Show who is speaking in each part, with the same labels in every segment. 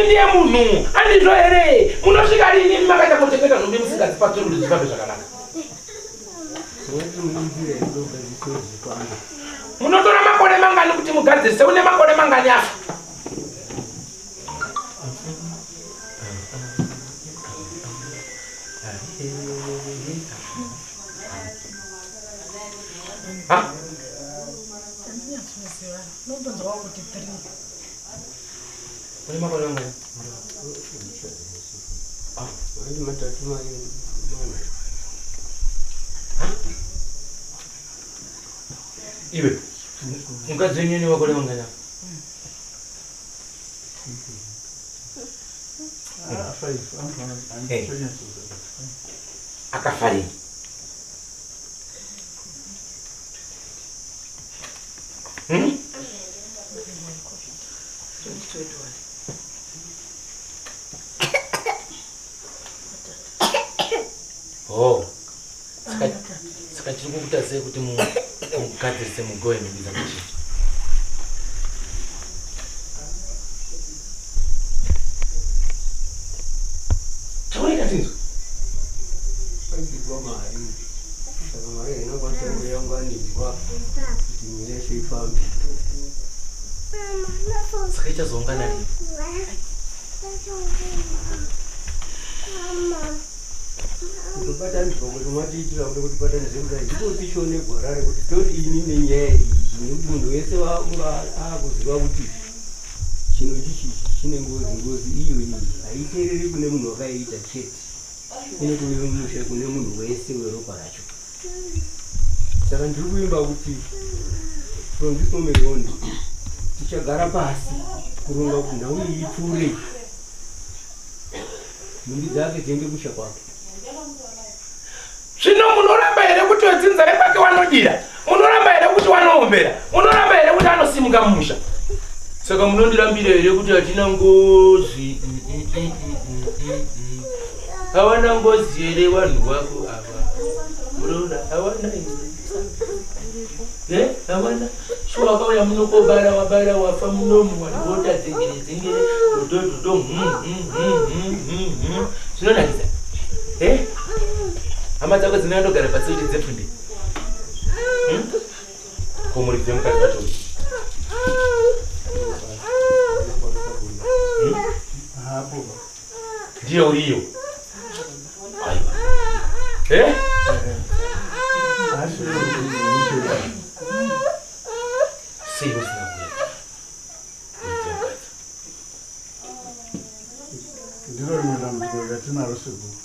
Speaker 1: ndiye munhu andizvo here munosvika rini imi makaita kuchengeta nhumbi musingadzipatsuri kuti dzifambe zvakanaka munotora makore mangani kuti mugadzirise une makore mangani afa Ha? Une makore mangani? Iwe, mukadzi wenyu une makore mangani afa? Akafa rini? Hmm? Oh. Saka saka chiri kukuita sei kuti mugadzirise mugoe nhumbi dzako chii? Taurika tinzwe.
Speaker 2: Paidyiwa mari saka mari haina kwanisa kuyanganidzwa kuti nyaya yacho ifambe.
Speaker 1: Saka ichazoungana rini?
Speaker 2: Kutobatanidzwa kuti matiitira kuda kuti batanidze kudai ndipo tichione gwara rekuti todini nenyaya iyi nekuti munhu wese wakunga akuziva kuti chinhu ichi chine ngozi ngozi iyo iyi haiteereri kune munhu wakaiita chete inotouya mushe kune munhu wese weropa racho saka ndiri kuimba kuti from this moment on tichagara pasi kuronga kuti nhau iyi ipfuure nhumbi dzake dziende kusha kwake
Speaker 1: Zvino munoramba here kuti wedzinza rekwake wanodira? Munoramba here kuti wanoombera? Munoramba here kuti anosimuka mumusha? Saka munondirambira here kuti hatina ngozi? Hawana ngozi here vanhu vako ava? Muroora hawana here? Eh, hawana. Shuwa wakauya muno kobara wabara wafa munomu vanhu vota dzengere dzengere dodo dodo Zvinonakidza. Eh? Hama dzako dzinondogara pasi kuti dzepfunde. Hmm? Ko muridzi wemukadzi wacho uyu. Hmm? Ndiye uriyo. Aiwa. Eh? Sei usina kuuya? Muridzi wemukadzi.
Speaker 3: Ndiro rimwe dambudziko ratinaro sekuru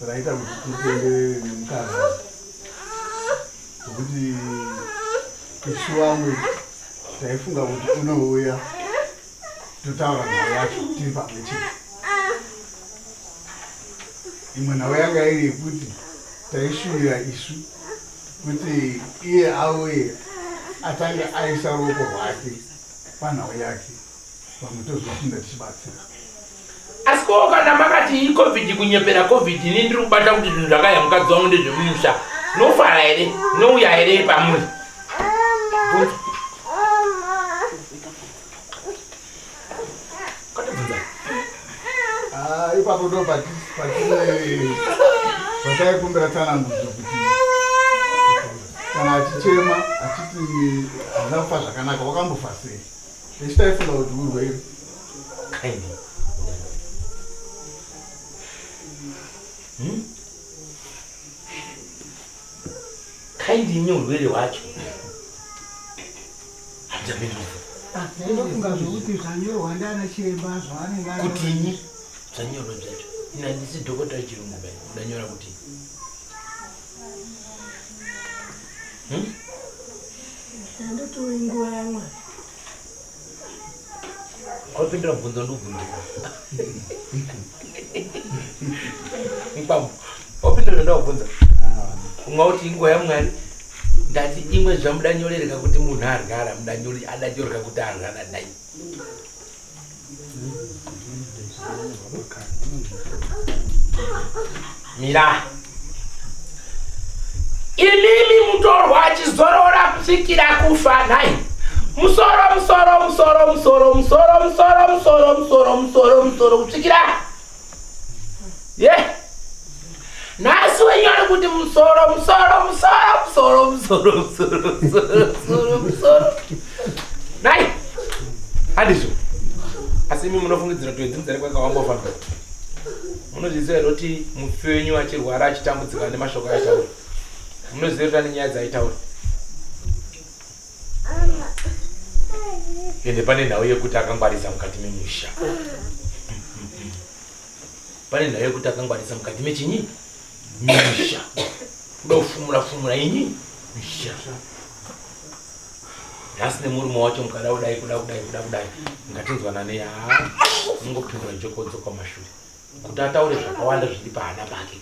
Speaker 3: raita kuti titenderere nemukadzi nokuti isu vamwe taifunga kuti unouya totaura nhau yacho tiri pamwe chete. Imwe nhau yanga iri yekuti taishuvira isu kuti iye auye atange aisa ruoko rwake panhau yake vamwe tozopinda tichibatsira.
Speaker 1: Asi ko kana makati icovid kunyepera covid ini ndiri kubata kuti zvinhu zvakaya mukadzi wangu ndezvemumusha nofara here nouya here pamuri
Speaker 3: Ah, ipapo ndo pataikumbira tsanangudzo kuti kana achichema achiti hazvina kufa zvakanaka wakambofa sei isu taifunga kuti urwere
Speaker 1: Hmm? Kaindinyi urwere hwacho
Speaker 4: Ndinofunga zvekuti zvanyorwa ndiana chiremba zvavanenge
Speaker 1: kutinyi zvanyorwa zvacho ini handisi dhokota wechirungu bai ndanyora kuti hmm?
Speaker 4: Ndotowe nguva yamwari.
Speaker 1: Wapindura mubvunzo ndobvunza. Mkwambo. Wapindura ndobvunza. Umwe uti inguva yaMwari. Ndati imwe zvamudanyorereka kuti munhu arwara mudanyori adanyoreka kuti arwara dai. Mira. Imimi mutorwa achizorora kusvikira kufa nhai. Musoro musoro musoro musoro musoro musoro musoro musoro musoro musoro kusvikira ye nhasi wenyu ari kuti musoro musoro musoro musoro musoro musoro musoro musoro musoro nai handizvo asi imi munofungidzira kuti wedzinza rekwakawambofamba munozviziva here kuti mufi wenyu achirwara achitambudzika nemashoko aitaura munoziva kuti ane nyaya dzaaitaura ende pane nhau yekuti akangwarisa mukati memusha pane nhau yekuti akangwarisa mukati mechinyi misha kuda kufumura fumura inyi misha nhasi nemurume wacho mukada kudai kuda kudai kuda kudai ngatinzwana nei haa mungopindura jokodzo kwamashure kuti ataure zvakawanda zviri pahana pake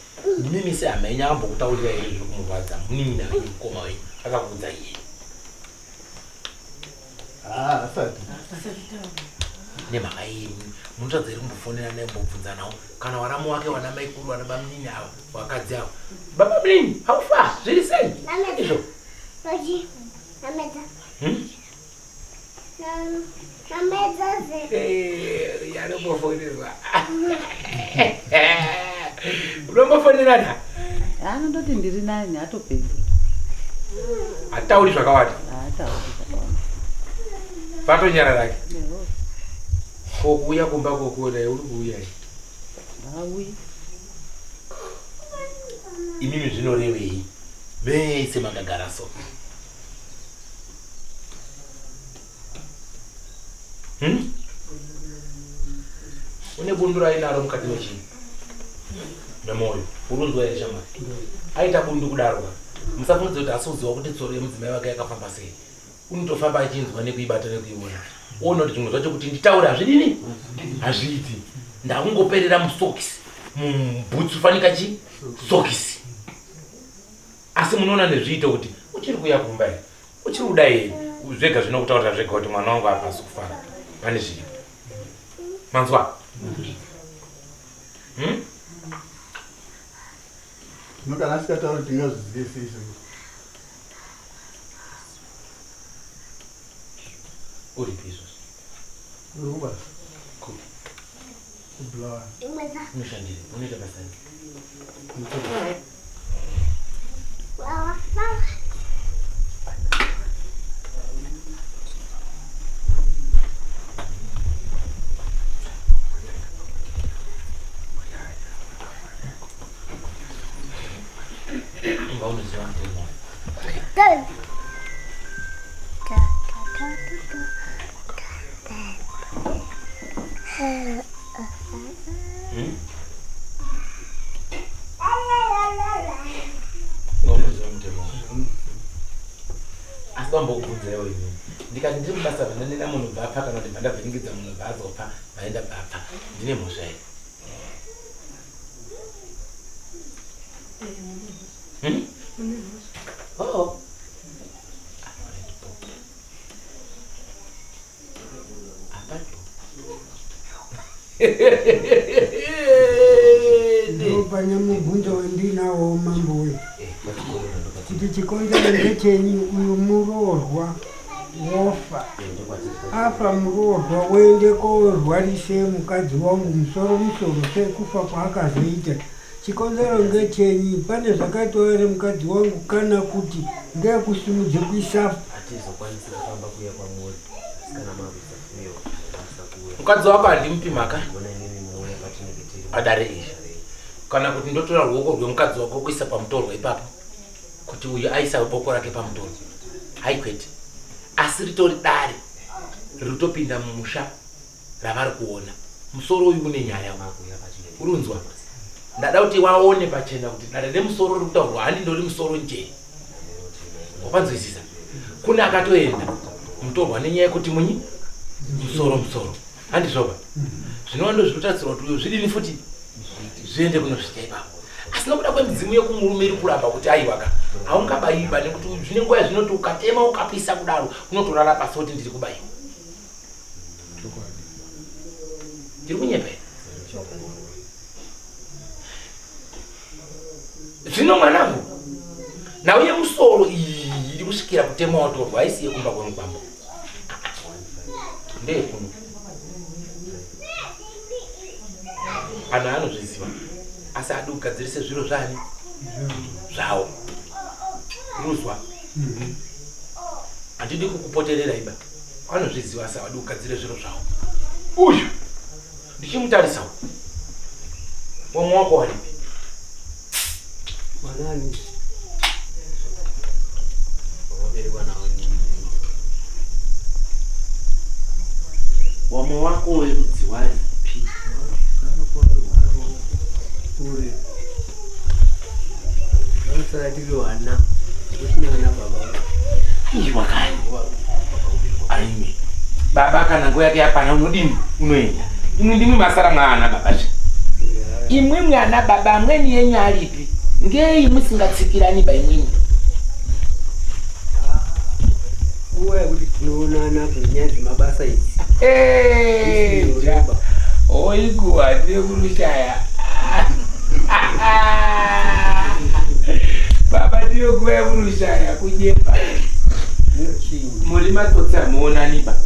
Speaker 1: mimi sehama yenyu akambokutaurira here zviri kumurwadza munin'ina wenyu mukoma wenyu akakuudza iye
Speaker 3: Ah, asati.
Speaker 1: Nemhaka iyi munotadza here kumbofonera naye kumbobvunzanawo kana waramu wake wana maikuru wana bamunini ava wakadzi ava baba munini haufa zviri sei izvo hmm? Eh, yanombofonerwa unombofonerana
Speaker 5: anondoti ndiri nani atopedza
Speaker 1: hatauri zvakawanda
Speaker 5: haatauri zvakawanda
Speaker 1: vatonyararake ko kuuya kumba kokuona uri kuuya
Speaker 5: hauyi
Speaker 1: imimi zvinorevei vese makagara so Hmm? Une bundu rainaro mukati mechii? Memoyo. Urunzwa here shamwari? Aita bundu kudaro ka. Musafungidzira kuti asi uziva kuti tsoro yemudzimai wake yakafamba sei. Unotofamba achinzwa nekuibata nekuiona. Oona kuti zvimwe zvacho kuti nditaure hazvidini? Hazviiti. Ndakungoperera musokisi. Mubhutsu fanika chi? Sokisi. Asi munoona nezviito kuti uchiri kuuya kumba here? Uchiri kuda here? Zvega zvinokutaurira zvega kuti mwana wangu hapasi kufara. Pane zviripo. Manzwa? Hmm?
Speaker 3: Zvino kana asikatauri tingazvizive sei sei?
Speaker 1: Uripi izvozvo?
Speaker 3: Uri kubasa?
Speaker 1: Kupi?
Speaker 3: Kubulawayo.
Speaker 1: Unoshandire? Unoita basa rei? Inga unoziva mutemo. Hmm? Asi vambokubvunzaiwo inini ndikati ndiri kubasa vandanena munhu bvapfa kana kuti bvandavhiringidza munhu bvaazopfa vaenda bvapfa ndine mhosva here hmm? Oh.
Speaker 4: Ndopane mubvunzo wandinawo mambo uyu kuti chikonzero ndechenyi uyu muroorwa wofa afa muroorwa woende korwarise mukadzi wangu musoro musoro sekufa kwaakazoita chikonzero ngechenyi pane zvakaitwa here mukadzi wangu kana kuti ngekusimudze kuisa
Speaker 6: Hatizokwanisi kufamba kuuya kwamuri asi kana makuisa uye kukwanisa kuuya.
Speaker 1: Mukadzi wako handimupi mhaka
Speaker 6: Mbona imimi munouya patinenge tiri
Speaker 1: padare iri kana kuti ndotora ruoko rwemukadzi wako kuisa pamutorwa ipapo kuti uyu aisa boko rake pamutorwa haikwete asi ritori dare ririkutopinda mumusha ravari kuona musoro uyu une nyaya urunzwa ndada kuti waone pachena kuti dare remusoro riri kutaurwa handindori musoro njee wapanzwisisa kune akatoenda mutorwa nenyaya yekuti munyi musoro musoro handizvoba zvinova ndo zviri kutarisirwa kuti uyo zvidini futi zviende kunosvika ipapo asi nokuda kwemidzimu yekumurume iri kuramba kuti aiwaka haungabayiba nekuti zvine nguva yazvinoti ukatema ukapisa kudaro unotorara pasi woti ndiri kubayiwa Ndiri kunyepa here? Zvino mwanangu, nhau yemusoro iyi iri kusvikira kutema watorwa haisi yekumba kwemukwambo. Ndeyekuno. Anhu anozviziva asi adi kugadzirise zviro zvani zvawo. Ruzwa. Handidi kukupoterera iba. Vanozviziva asi havadi kugadzira zviro zvavo. Uyu ndichimutarisa uyu. Wamwe wako waripi?
Speaker 2: Wanani?
Speaker 1: Wamwe wako werudzi waripi?
Speaker 2: Kure. Vanosara tiri vana. Kusina ana baba.
Speaker 1: Iwa kani. Aime. Baba kana nguva yake yakwana unodini? Unoenda. Imwi ndimwi masara mwaana baba zve. Imwi mwana baba amweni yenyu aripi? Ngei musingatsikirani ba imwimwi?
Speaker 2: Nguva yekuti tinoonana kunyaya dzemabasa idzi.
Speaker 1: Eh, oiguwa ndiri kurushaya. Baba ndiyo nguva yekurushaya kunyepa. Muri matsotsi hamuonani ba.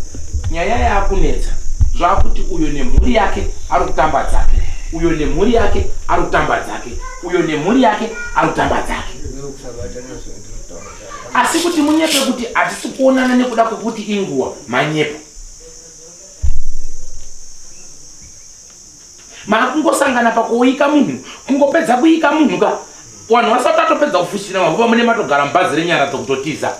Speaker 1: Nyaya yakunetsa zvakuti uyo nemhuri yake ari kutamba dzake, uyo nemhuri yake ari kutamba dzake, uyo nemhuri yake ari kutamba dzake. Asi kuti munyepe kuti hatisi kuonana nekuda kwekuti inguva, manyepo. Makungosangana pakuika munhu, kungopedza kuika munhu ka vanhu vasati atopedza kufushira mavuva mune matogara mubhazi renyaradzo kutotiza.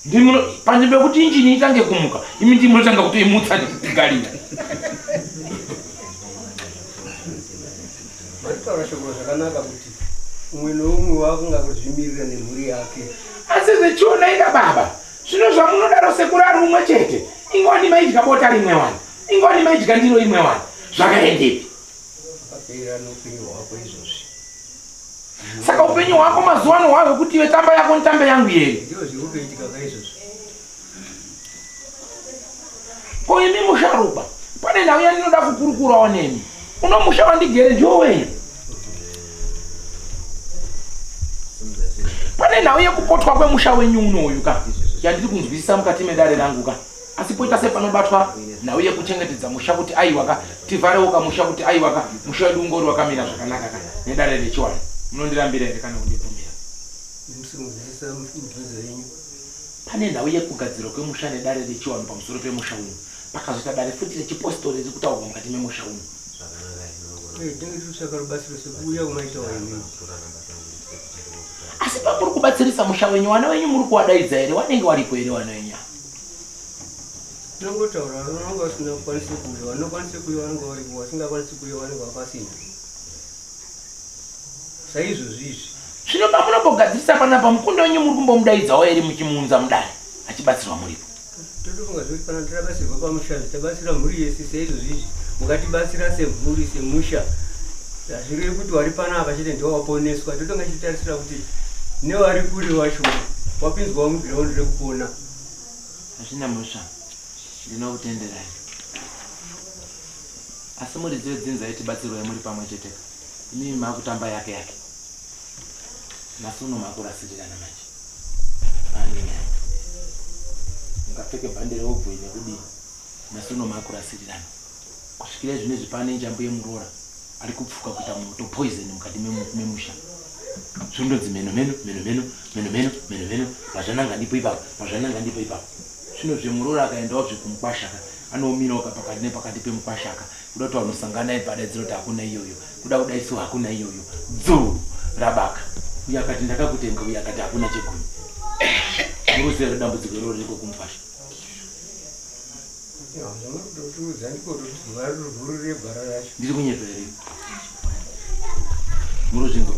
Speaker 1: Ndimuno panzvimbo yekuti injini itange kumuka, imi ndimi munotanga kutoimutsa nekugarira.
Speaker 2: Varikutaura shoko zvakanaka kuti umwe neumwe wakunga kuzvimirira nemhuri yake.
Speaker 1: Asi zvichionaika baba, zvino zvamunodaro sekuru ari umwe chete, ingwani maidya bota rimwe wani, ingwani maidya ndiro imwe wani, zvakaendepi?
Speaker 2: Zvakapera neupenyu hwako izvozvi.
Speaker 1: Saka upenyu hwako mazuva ano hwave kuti iwe tamba yako nitambe yangu here?
Speaker 2: Ndizvo zviri kutoitika ka izvozvi.
Speaker 1: Ko imi musharukwa, pane nhau yandinoda kukurukurawo nemi. Uno musha wandigere ndiwo wenyu. Pane nhau yekupotwa kwemusha wenyu unoyu ka yandiri kunzwisisa mukati medare rangu ka. Asi poita sepanobatwa nhau yekuchengetedza musha kuti aiwa ka tivharewo kamusha kuti aiwa ka musha wedu ungori wakamira zvakanaka ka nedare rechiwani. Munondirambira here kana kundibvumira?
Speaker 2: Ndiri kunzwisisa mibvunzo yenyu.
Speaker 1: Pane nhau yekugadzirwa kwemusha nedare rechivanhu pamusoro pemusha uno. Pakazoita dare futi rechipositori riri kutaurwa mukati memusha uno.
Speaker 2: Eh, tinenge tiri kutsvaka rubatsiro sekuuya kwamaitawo imimi.
Speaker 1: Asi pamuri kubatsirisa musha wenyu, vana venyu muri kuwadaidza here? Wanenge waripo here vana venyu ava?
Speaker 2: Tinongotaura vanonga vasina kukwanisa kuuya, vanokwanisa kuuya vanenge varipo, vasingakwanisi kuuya vanenge vapasina. Saizvozvi izvi.
Speaker 1: Zvino pamunombogadzirisa panapa mukunda wenyu muri kumbomudaidzawo here muchimuunza mudare achibatsirwa muripo?
Speaker 2: Totofunga zvekuti kana tirabatsirwa pamusha tabatsira mhuri yese saizvozvi izvi mukatibatsira semhuri semusha hazvirevi kuti wari panapa chete ndiwo waponeswa totonga tichitarisira kuti newari kure wacho wapinzwawo mugiraundi rekupona.
Speaker 1: Hazvina mhosva ndinokutenderai asi muridzi wedzinza iti batsirwai muri pamwe chete ka imimi makutamba yake yake nhasi uno makurasirirana manje pane nyaya mungapfeke bhande reobvoi nekudii nhasi uno makurasirirana kusvikira izvinezvi pane njambo yemuroora ari kupfuka kuita moto poison mukati memusha zvondonzi mheno mheno mheno mheno mheno mheno mheno mheno pazvananga ndipo ipapo pazvananga ndipo ipapo zvino zvemuroora akaendawo zvekumukwashaka anomirawo ka pakati nepakati pemukwashaka kuda kuti vanosangana ibva adaidzira kuti hakuna iyoyo kuda kudaisiwa hakuna iyoyo dzuu rabaka uyo akati ndakakutenga uyo akati hakuna chegumi muruziva here dambudziko iroro ririko kumukwasha Ndiri kunyepa here? Muruzvinzwa?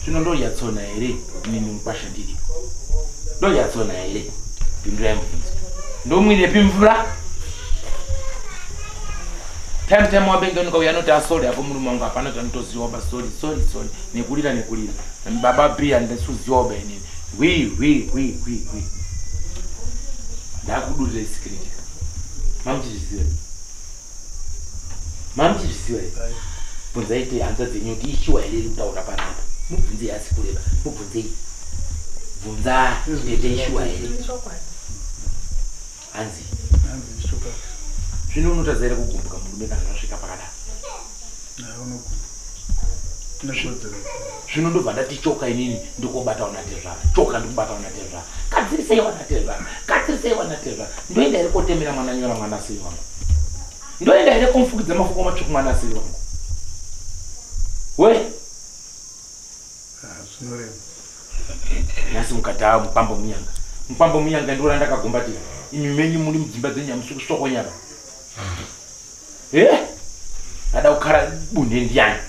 Speaker 1: Zvino ndodya tsona here inini mukwasha ndiri? Ndodya tsona here? Pindurai mubvunzo. Ndomwirepi mvura? Time time wabengenuka uya anoti asori apo murume wangu hapana zvanotoziwa ba sorry sorry sorry nekurira nekurira. Baba B handisuziwa ba inini. Hwi hwi hwi hwi hwi. Ndakudurira isikiriti. Mamuchizviziva here? Mamuchizviziva here? Bvunzai te hanzvadzi yenyu kuti ishuwa here iri kutaura panapa. Mubvunzei asi kureva. Mubvunzei. Bvunza tete ishuwa here? Hanzi.
Speaker 3: Hanzi ichokwadi.
Speaker 1: Zvino unotadza here kugumbuka murume kana zvasvika pakadaro?
Speaker 3: Hayi unogumbuka. Unekodzero.
Speaker 1: Zvino ndobva ndati choka inini ndikobata wanatezvara. Choka ndikubata wanatezvara. Gadzirisei wanatezvara. Gadzirisei wanatezvara. Ndoenda here kotemera mwana nyora mwana asiri wangu? Ndoenda here komufukidza mafuko matsvuku mwana asiri wangu? We?
Speaker 3: Ah, zvinorema.
Speaker 1: Nhasi mukadhaa mukwambo munyanga. Mukwambo munyanga ndiwo randakagumbatira. Imi menyu muri mudzimba dzenyu hamusi kusokonyaba. Eh? Ada kukara bunhe ndiyani?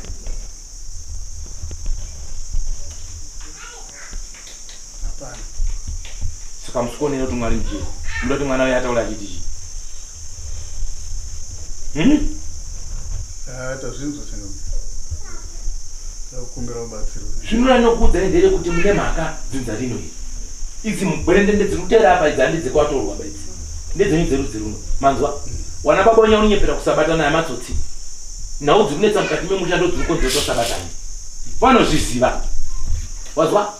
Speaker 3: Hapana.
Speaker 1: Saka musikuonera kuti Mwari ndiye. Muda kuti mwana uyo ataura achiti chii?
Speaker 3: Ah, tazvinzwa chino. Takukumbira ubatsirwe.
Speaker 1: Zvino randinokuudzai nderekuti mune mhaka dzinza rino iri. Idzi mugwerendende dziri kuteera apa idzi handi dzekwatorwa ba idzi. Ndedzenyu dzerudzi runo. Manzwa? Wana baba wenyu unonyepera kusabatana yamatsotsi. Nhau dziri kunetsa mukati memusha ndo dziri kukonzeresa kusabatana. Vanozviziva. Wazwa?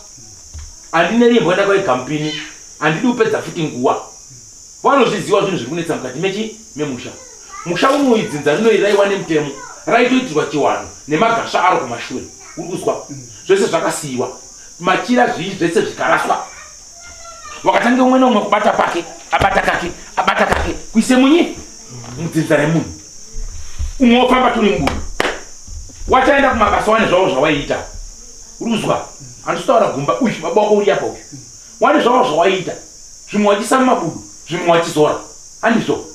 Speaker 1: Handine rimbwa ndakaiga mupini. Handidi kupedza futi nguwa. Vanozviziva zvinhu zviri kunetsa mukati mechi memusha. Musha unoyi dzinza rinoyi raiwa nemutemo raitoitirwa chiwanhu nemagasva aro kumashure. Uri kuzwa? Zvese zvakasiiwa. Machira zvii zvese zvikaraswa. Wakatange umwe neumwe kubata pake, abata kake, abata kake, kuise munyi mudzinza remunhu. Umwe wofamba turi mubudu. Wachaenda kumabasa wane zvavo zvawaiita. Uri kuzwa? Handisi kutaura gumba uyu baba wako uri apa uyu. Wane zvavo zvawaiita. Zvimwe wachisa mumabudu, zvimwe wachizora. Handizvo?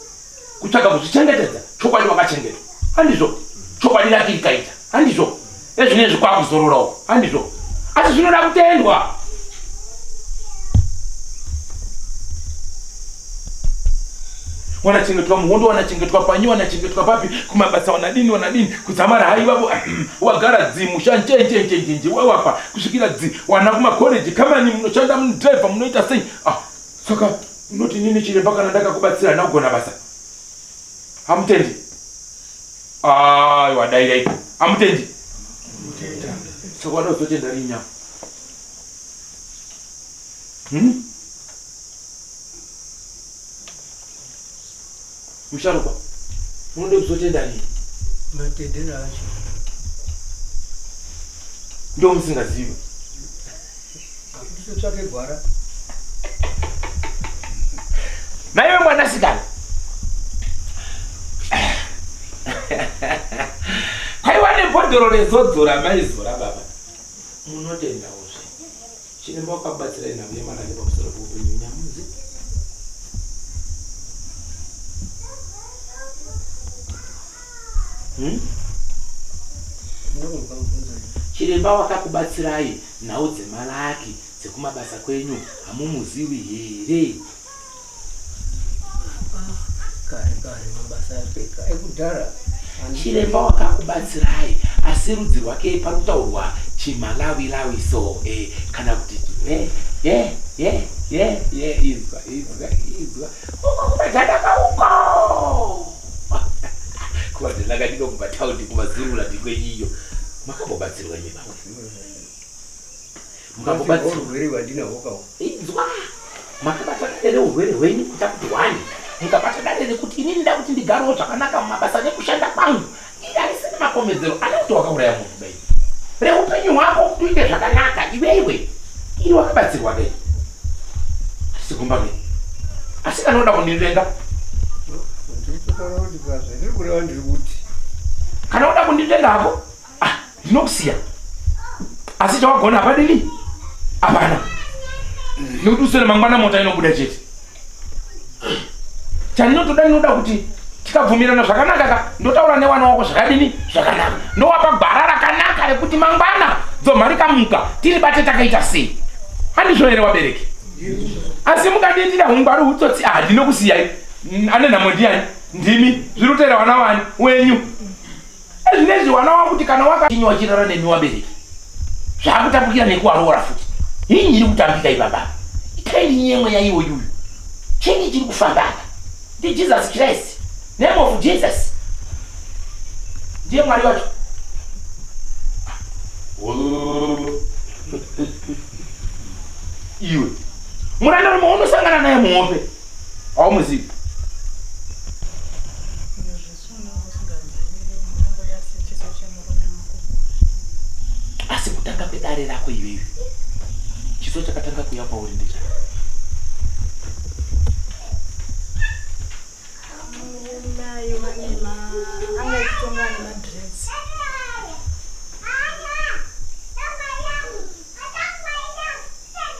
Speaker 1: Kutsvaga kuzvichengetedza, chokwadi wakachengetwa. Handizvo? Chokwadi raki rikaita. Handizvo? Ezvinezvi kwakuzororawo. Handizvo? Asi zvinoda kutendwa. Wanachengetwa muhondo, wanachengetwa panyi, wanachengetwa papi, kumabasa wanadini, wanadini, kudzamara hai vavo wagara dzi musha njenjenjenjenje wawapa kusvikira dzi wana kumakoreji kamani munoshanda munodriver munoita sei ah, saka unoti nini chiremba kana ndakakubatsira handina kugona basa hamutendi aiwa dairai hamutendi saka wada kuzotenda rii nyama hmm? Musharukwa, munoda kuzotenda rini?
Speaker 2: Matendero acho.
Speaker 1: Ndo musingazivi.
Speaker 2: Titotsvake gwara.
Speaker 1: Naiwe mwanasikana. Kwaiwa nebhodhoro rezodzo ramaizora baba. Munotendawo zve. Chiremba wakabatsirai nhau yemarari pamusoro peupenyu hwenyamuzi. Hmm? Chiremba wakakubatsirai nhau dzemalaki dzekumabasa kwenyu hamumuziwi here?
Speaker 2: Kare kare mabasa apeka ekudhara.
Speaker 1: Chiremba wakakubatsirai asi rudzi rwake pari kutaurwa chimalawi lawi so eh, kana kuti eh, eh, eh, eh, eh, inzwa inzwa inzwa uko kumajanaka uko kumajanaka ndiko kumataundi kumazurura ndikwenyiyo makambobatsirwa imi baba
Speaker 2: mukambobatsirwa urwere hwandinahwo kawo
Speaker 1: inzwa makabata dare reurwere hwenyu kuita kuti hwani mukabata dare rekuti inini nda kuti ndigarewo zvakanaka mumabasa nekushanda kwangu iri harisina makomedzero ane kuti wakauraya munhu bai reupenyu hwako kuti uite zvakanaka iweiwe iri wakabatsirwa kai asi gumba kai asi kana uda kundivenga
Speaker 2: ndiri kuti pazvandiri kureva ndiri kuti
Speaker 1: kana uda kundivenga hako Ah, ndinokusiya asi chawagona hapadini hapana nekuti usere mangwana mota inobuda chete chandinotoda ndinoda kuti tikabvumirana zvakanaka ka ndotaura newana wako zvakadini zvakanaka ndowapa gwara rakanaka rekuti mangwana dzomha rikamuka tiribate takaita sei handizvo here wabereki asi mukandiitira ungwaru hutsotsi ah ndinokusiyai ane nhamo ndiyani ndimi zviri kuteera wana wani wenyu Zvinezvi wana wakuti kana wakatinyi wachirara nemi wabereki zvakutapukira nekuwaroora futi inyi iri kutambika ipapa ikaindi nyemwe yaiwo yuyu chinyi chiri kufamba apa ndi Jesus Christ name of Jesus ndiye Mwari wacho iwe murandarume unosangana naye muhope haumuzivi. pedare rako iwewe, chiso chakatanga kuya kwauri ndechani?
Speaker 7: Mai vanema anga achitonga nemadress.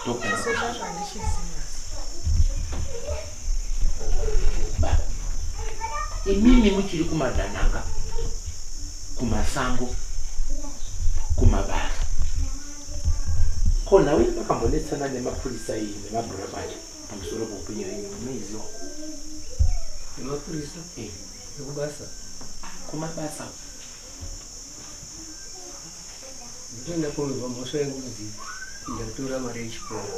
Speaker 1: Doctor.
Speaker 7: Chiso chacho handichiziva.
Speaker 1: Baba, imimi muchiri kumadananga, kumasango, kumabasa. Ko nhau yamakambonetsana nemapurisa iyi nemabhurabhati pamusoro peupenyu hwenyu munoiziva?
Speaker 2: Nemapurisa
Speaker 1: Eh,
Speaker 2: ekubasa
Speaker 1: kumabasa.
Speaker 2: Ndinoenda pomerwa mhosva yekuti ndatora mari yechikoro.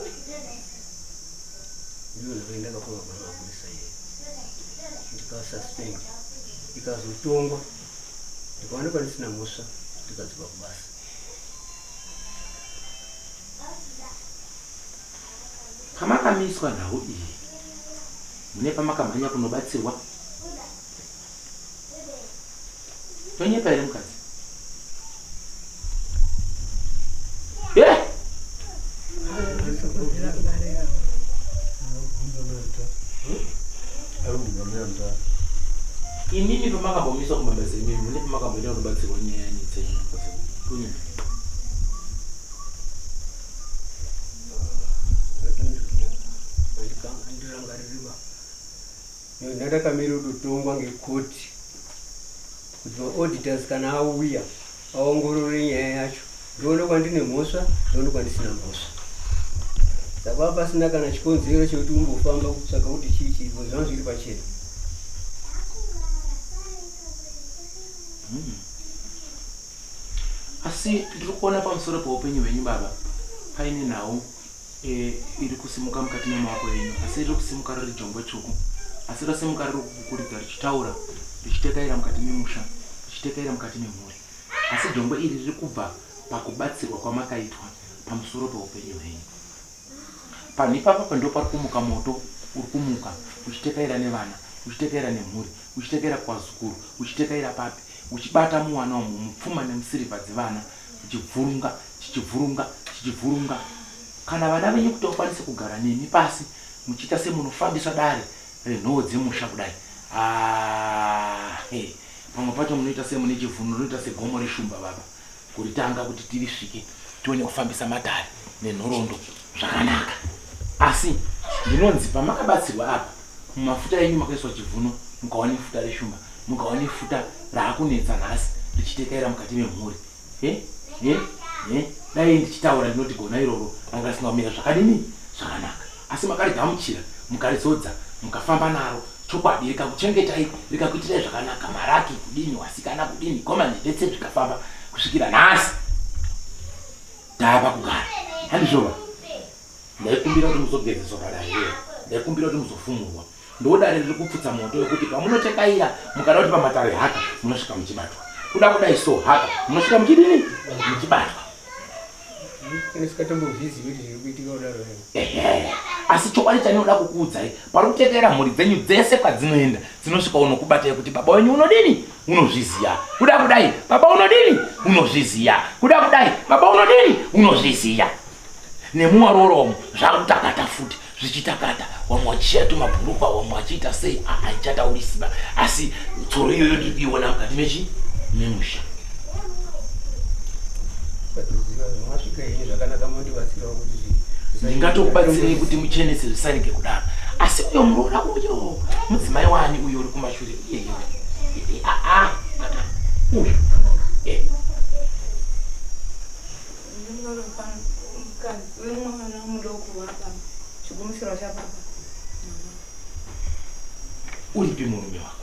Speaker 2: Ndiyo ndakaenda ndakapomerwa nemapurisa iye. Ndikasuspend. Ikazotongwa. Ndikaonekwa ndisina mhosva ndikadzoka kubasa.
Speaker 1: Pamakamiswa nhau iyi mune pamakamhanya kunobatsirwa? Tonyepa here mukadzi? Eh! Imimi pamakambomiswa kumabasa imimi mune pamakamboenda kunobatsirwa nyaya dzenyu mukadzi? Tonyepa.
Speaker 2: Handirangaririba. Ndakamirira kutotongwa ngekoti kuti maauditors kana auya aongorore nyaya yacho ndionekwa ndine mhosva ndionekwa ndisina mhosva. Saka pasina kana chikonzero chekuti umbofamba kutsvaka kuti chii chiripo zvanga zviri pachena.
Speaker 1: Asi ndiri kuona pamusoro peupenyu hwenyu baba paine nhau e, iri kusimuka mukati memaoko enyu asi riri kusimuka riri jongwe tsvuku asi rasimuka riri kukukuridza richitaura richitekaira mukati memusha richitekaira mukati memhuri asi jongwe iri riri kubva pakubatsirwa kwamakaitwa pamusoro peupenyu hwenyu. Panhu ipapa ndipo pari kumuka moto uri kumuka uchitekaira nevana uchitekaira nemhuri uchitekaira kuvazukuru uchitekaira papi uchibata muwana umu mupfuma nemusirivha dzevana chichibvurunga chichibvurunga chichibvurunga kana vana venyu kuti vakwanise kugara nemi pasi muchiita semunofambisa dare renhoo dzemusha kudai ah, hey. Pamwe pacho munoita semune chivhuno rinoita segomo reshumba baba kuritanga kuti tirisvike tione kufambisa matare nenhoroondo zvakanaka asi ndinonzi pamakabatsirwa apa mumafuta enyu makaiswa chivhuno mukawa nefuta reshumba mukawa nefuta raakunetsa nhasi richitekaira mukati memhuri he he he dai ndichitaura ndinoti gona iroro ranga risina kumira zvakadini zvakanaka asi makarigamuchira mukarizodza mukafamba naro chokwadi rikakuchengetai rikakuitirai zvakanaka maraki kudini wasikana kudini goma ndetse zvikafamba kusvikira nhasi tava kugara handizvova ndaikumbira kuti muzogezeswa padare ndaikumbira kuti muzofumurwa ndodare riri kupfutsa moto wekuti pamunotekaira mukada kuti pamatare haka munosvika muchibatwa kuda kudai so haka munosvika muchidini muchibatwa Ehe. Asi chokwadi chandinoda kukuudzai pari kutekera mhuri dzenyu dzese kwadzinoenda dzinosvika unokubatai kuti baba wenyu unodini unozviziya kuda kudai baba unodini unozviziya kuda kudai baba unodini unozviziya nemuwaroora umu zvakutakata futi zvichitakata wamwe wachishiya tumabhurukwa wamwe wachiita sei haichataurisiba asi tsoro iyoyo ndiri kuiona mukati mechi memusha ndingatokubatsirei kuti muchenese zvisarege kudaro asi uyo muroora uyo mudzimai wani uyo uri kumashure iyeyo uyo eh.
Speaker 7: Mwana mudoko wababa, chigumisirwa chababa.
Speaker 1: Uripi murume wako?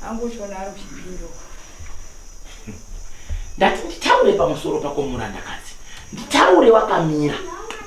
Speaker 7: Angochiona ari kuchipinda uko.
Speaker 1: Ndati nditaure pamusoro pako murandakadzi, nditaure wakamira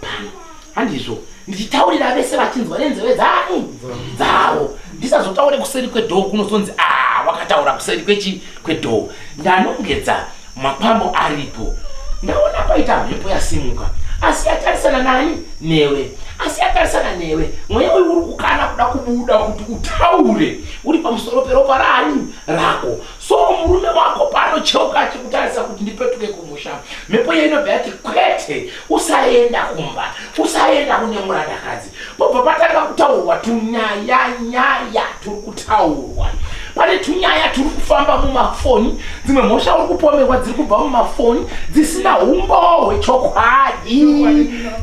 Speaker 1: pano, handizvo? Ndichitaurira vese vachinzwa nenzeve dzani dzavo, ndisazotaure kuseri kwedhoo kunozonzi a wakataura kuseri kwechi kwedhoo. Ndanongedza Makwambo aripo. Ndaona paita mhepo yasimuka asi yatarisana nani? Newe. Asi yatarisana newe. Mweya uyu uri kukana kuda kubuda kuti utaure uri pamusoro peropa rani? Rako. So murume wako pano cheuka achikutarisa kuti ndipetuke kumhuri. mumusha. Mhepo iye inobva yati kwete, usaenda kumba, usaenda kune murandakadzi. Pobva patanga kutaurwa tunyaya nyaya turi kutaurwa. Pane tunyaya turi kufamba mumafoni, dzimwe mhosva uri kupomerwa dziri kubva mumafoni dzisina umboo hwechokwadi,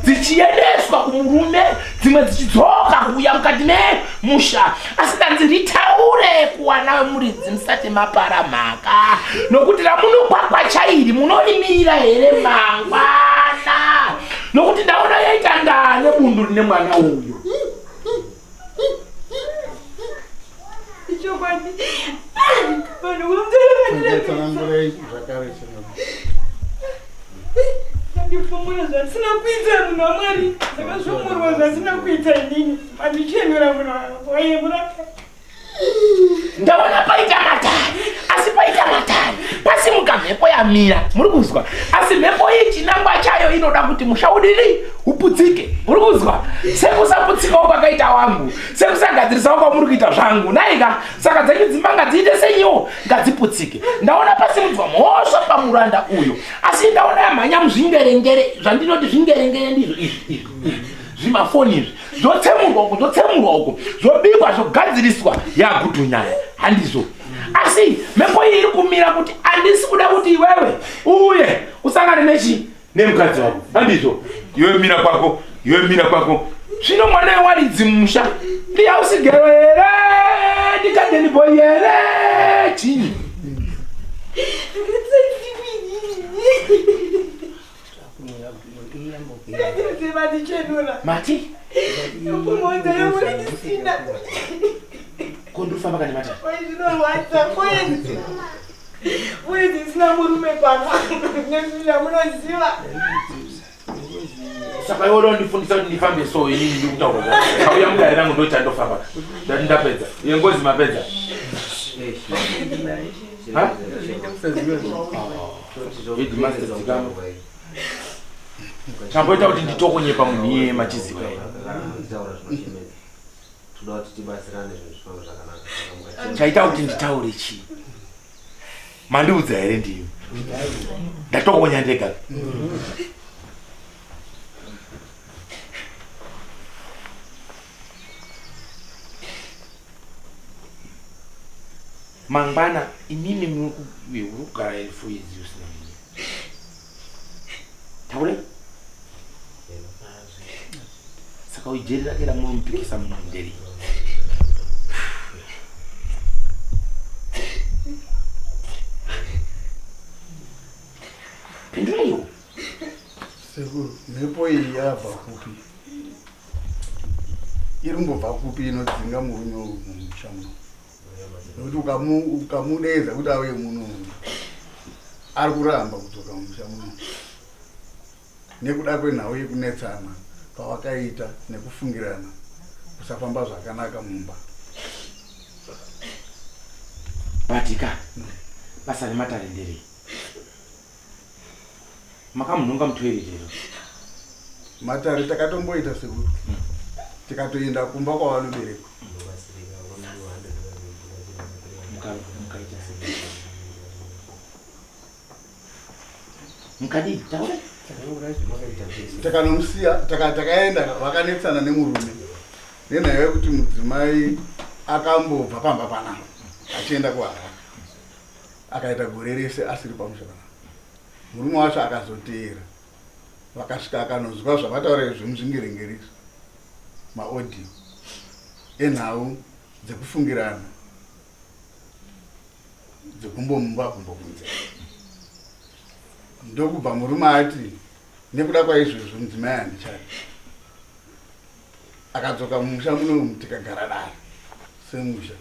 Speaker 1: dzichiendeswa kumurume, dzimwe dzichidzoka kuuya mukati memusha. Asi ndanzi nditaure kuwana wemuridzi musati mapara mhaka, nokuti ramunokwakwacha iri munorimirira here mangwana? Nokuti ndaona yaita ndaa nebundu rine mwana uyu.
Speaker 7: Ichokwadi. Vanhu vomutora
Speaker 3: Tsanangurai zvakare changamire.
Speaker 7: Ndifumura zvandisina kuita munhu waMwari. Ndakazvomurwa zvandisina kuita inini. Mandichenura munhu waiyemura.
Speaker 1: Ndaona paita matare, asi paita matare pasimuka mhepo yamira, muri kuzwa? Asi mhepo iyi chinangwa chayo inoda kuti musha udini uputsike, muri kuzwa? Sekusaputsikawo kwakaita wangu, sekusagadzirisawo kwamuri kuita zvangu, naika saka dzenyu dzimba ngadziite senyiwo, ngadziputsike. Ndaona pasimudzwa mhosva pamuranda uyo, asi ndaona yamhanya muzvingerengere, zvandinoti zvingerengere ndizvo izvi izvi izvi zvimafoni izvi zvotsemurwa uko zvotsemurwa uko zvobikwa zvogadziriswa yagutunyaya handizvo asi mhepo iyi iri kumira kuti handisi kuda kuti iwewe uye usangane nechi nemukadzi wako handizvo iwe mira kwako iwe mira kwako zvino mwana wewaridzi musha ndihausigero here ndikadeni boy here chinyi Mati? Ko ndofamba kani mati?
Speaker 7: Mwedzi isina murume pano nezvamunoziva.
Speaker 1: Saka iwe unondifundisa kuti ndifambe so inini ndiri kutaura. Kauya mudare rangu ndochandofamba. Ndati ndapedza. Iye ngozi mapedza. Ha? Headmaster dzikama. Chamboita kuti nditokonyepa munhu iyeye machiziva here? Chaita kuti nditaure chii? Mandiudza here ndimi? Ndatokonya ndega. Mangwana imimi muri kugara here for years usina murume? Taure. Saka uyu jeri rake ramunomupikisa muno nderi. Pinduraiwo.
Speaker 3: Sekuru, mhepo iyi yabva kupi? Iri kumbobva kupi inodzinga murume uyu mumusha muno? Nekuti ukamudeedza kuti auye muno ari kuramba kudzoka mumusha muno nekuda kwenhau yekunetsana kwavakaita nekufungirana kusafamba zvakanaka mumba.
Speaker 1: Batika, basa rematare nderei? Makamunhonga mutoilet here?
Speaker 3: Matare takatomboita sekuru. Tikatoenda kumba kwavanoberekwa.
Speaker 1: Mukaita sei? Mukadii? Taura.
Speaker 3: Takanomusiya takaenda vakanetsana nemurume nenhau yekuti mudzimai akambobva pamba panapa achienda kuHarare. Akaita gore rese asiri pamusha panapa. Murume wacho akazoteera vakasvika akanonzwa zvavataura izvi zvemuzvingerengere izvi maaudio enhau dzekufungirana dzekumbomumba kumbo kunze ndokubva murume ati nekuda kwaizvozvo mudzimai handichadi akadzoka mumusha muno tikagara dare semusha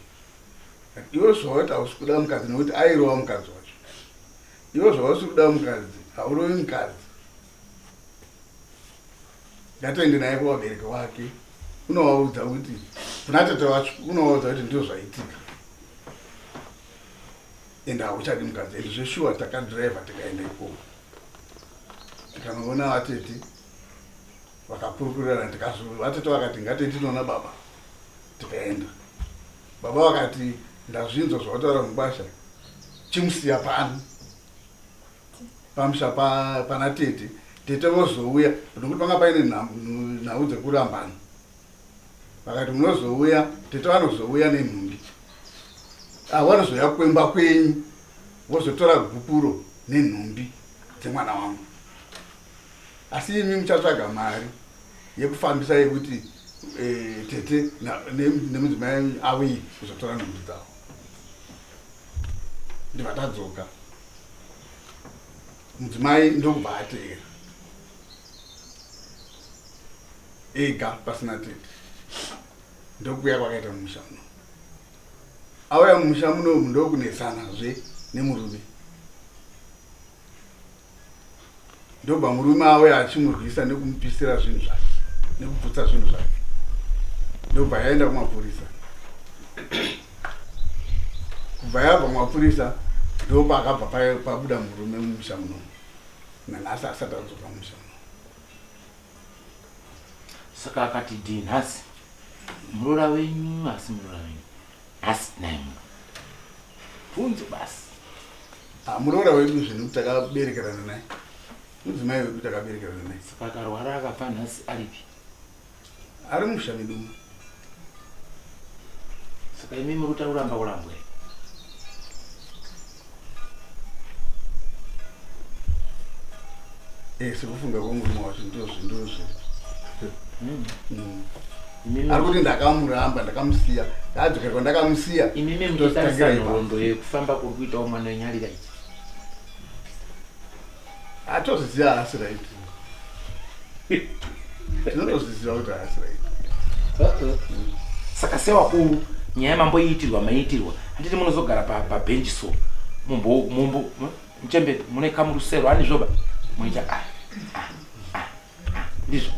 Speaker 3: Iwe zvawati hausi kuda mukadzi nekuti airova mukadzi wacho. Iwe zvawasi kuda mukadzi haurovi mukadzi. Ngatoende naye kuvabereki wake unovaudza kuti kuna tete wacho unovaudza kuti ndizvo zvaitika ende hauchadi mukadzi ende zveshuwa takadriver tikaenda ikoko tikanoona vatete vakakurukurirana tikazo vatete vakati ngatei tinoona baba tikaenda Baba vakati ndazvinzwa zvawataura mukwasha chimusiya pano. pamusha pana tete tete vozouya nokuti panga paine nhau dzekurambana vakati munozouya tete vanozouya nenhumbi ah, vanozouya kwemba kwenyu vozotora gupuro nenhumbi dzemwana wangu asi imi muchatsvaga mari yekufambisa yekuti eh, tete nemudzimai auyi kuzotora nhumbi dzavo ndibva tadzoka mudzimai ndokubva ateera ega pasina tete ndokuuya kwakaita mumusha muno auya mumusha munomu ndokunetsana zve nemurume ndobva murume auya achimurwisa nekumupisira zvinhu zvake nekuputsa zvinhu zvake ndobva yaenda kumapurisa kubva yabva kumapurisa ndopakabva pabuda murume mumusha munomu nanhasi asati adzoka mumusha munomu
Speaker 1: saka akati dii nhasi muroora wenyu asi muroora wenyu nhasi tinaye muno bvunzo basi
Speaker 3: ah, muroora wedu zvinhu takaberekerana naye mudzimai wedu takaberekerana naye
Speaker 1: saka akarwara akafa nhasi aripi
Speaker 3: ari musha medu
Speaker 1: saka imi muri kuta kuramba kurambwa
Speaker 3: Eh, sekufunga kwemurume wacho ndozvindozvi hmm. hmm. ari kuti ndakamuramba ndakamusiya ndadzokerwa ndakamusiya
Speaker 1: imimi muchitarisa nhoroondo yekufamba kuri kuitawo mwana wenyarira ichi
Speaker 3: atozviziva haasi right tinotozviziva kuti haasi right
Speaker 1: saka sewakuru nyaya mamboiitirwa maiitirwa handiti munozogara pabhenji so mumbo mumbo muchembere mune kamurusero anizvoba munoita ah, ah, ah, ah, ndizvo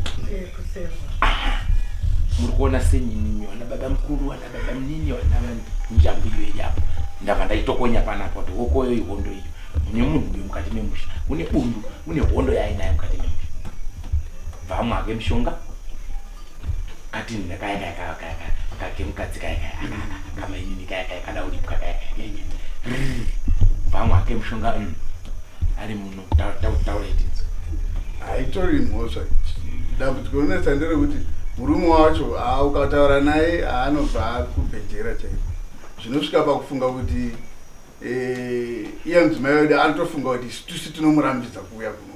Speaker 1: muri kuona senyinini vana baba mukuru vana baba munini vana njambi iyo iri apo ndabva ndaitokonya panapa kuti hokoyo ihondo iyo mune munhu uyo mukati memusha mune bundu mune hondo yaainayo mukati memusha bvamwe ake mishonga kati kaya kaya kaya kaya kake mukadzi kaya kaya kamainini kaya kaya kada uripwa kaya kaya bvamwe ake mishonga mm. ari muno taura itinzo
Speaker 3: haitori mhosva dambudziko rinetsa nderekuti murume wacho ah, ukataura naye aanobva akubhejera chaiko zvinosvika pakufunga kuti eh, iye mudzimai wedu anotofunga kuti isu tusi tinomurambidza kuuya kuno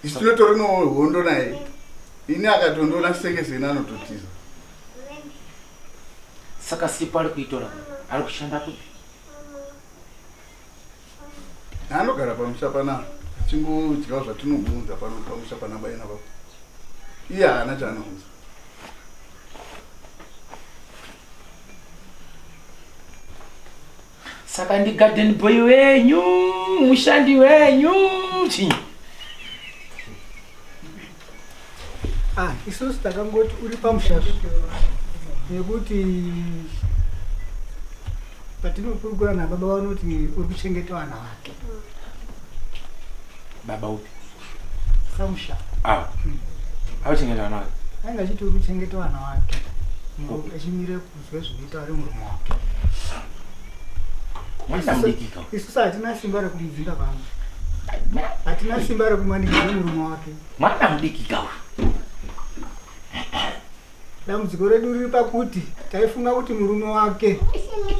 Speaker 3: isu tinotori nohondo naye ini akatondiona senge seni anototiza
Speaker 1: saka sipo ari kuitora ari kushanda kupi
Speaker 3: anogara pamusha pana achingodyawo zvatinomuunza pano pamusha pana baina baba iye haana chaanounza
Speaker 1: Saka ndi garden boy wenyu, mushandi wenyu, chinyi?
Speaker 4: Ah, isusu takangoti uri pamusha nekuti patinokurukura nababa vanoti uri kuchengeta vana vake.
Speaker 1: Baba upi?
Speaker 4: Samusha.
Speaker 1: Ah. Akuchengeta vana vake.
Speaker 4: Ainge achiti uri kuchengeta vana vake. Achimira kuzwa zvinoita ari murume wake.
Speaker 1: Mwana mudiki ka.
Speaker 4: Isusu hatina simba rekumudzinga pano. Hatina simba rekumanikidza murume wake.
Speaker 1: Mwana mudiki ka.
Speaker 4: Dambudziko redu riri pakuti taifunga kuti murume wake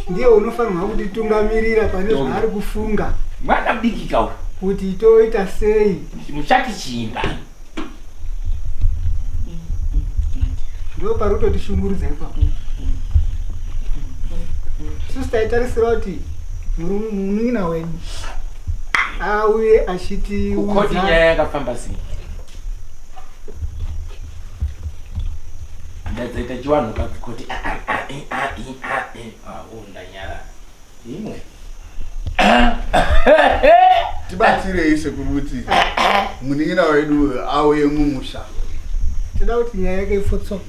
Speaker 4: ndiye unofanirwa kutitungamirira pane zvaari kufunga.
Speaker 1: Mwana mudiki ka uyu.
Speaker 4: Kuti toita sei?
Speaker 1: Muchati chiimba.
Speaker 4: Ndo pari kutotishungurudza ipapo. Isusu taitarisira kuti munin'ina wedu auye achitiudza.
Speaker 1: Kukoti nyaya yakafamba sei? Ndadzaita chiwanhu kakukoti a a a i a i a i ah, oh, ndanyara imwe
Speaker 3: tibatsirei sekuru kuti munin'ina wedu auye mumusha
Speaker 4: toda kuti nyaya yake ifotso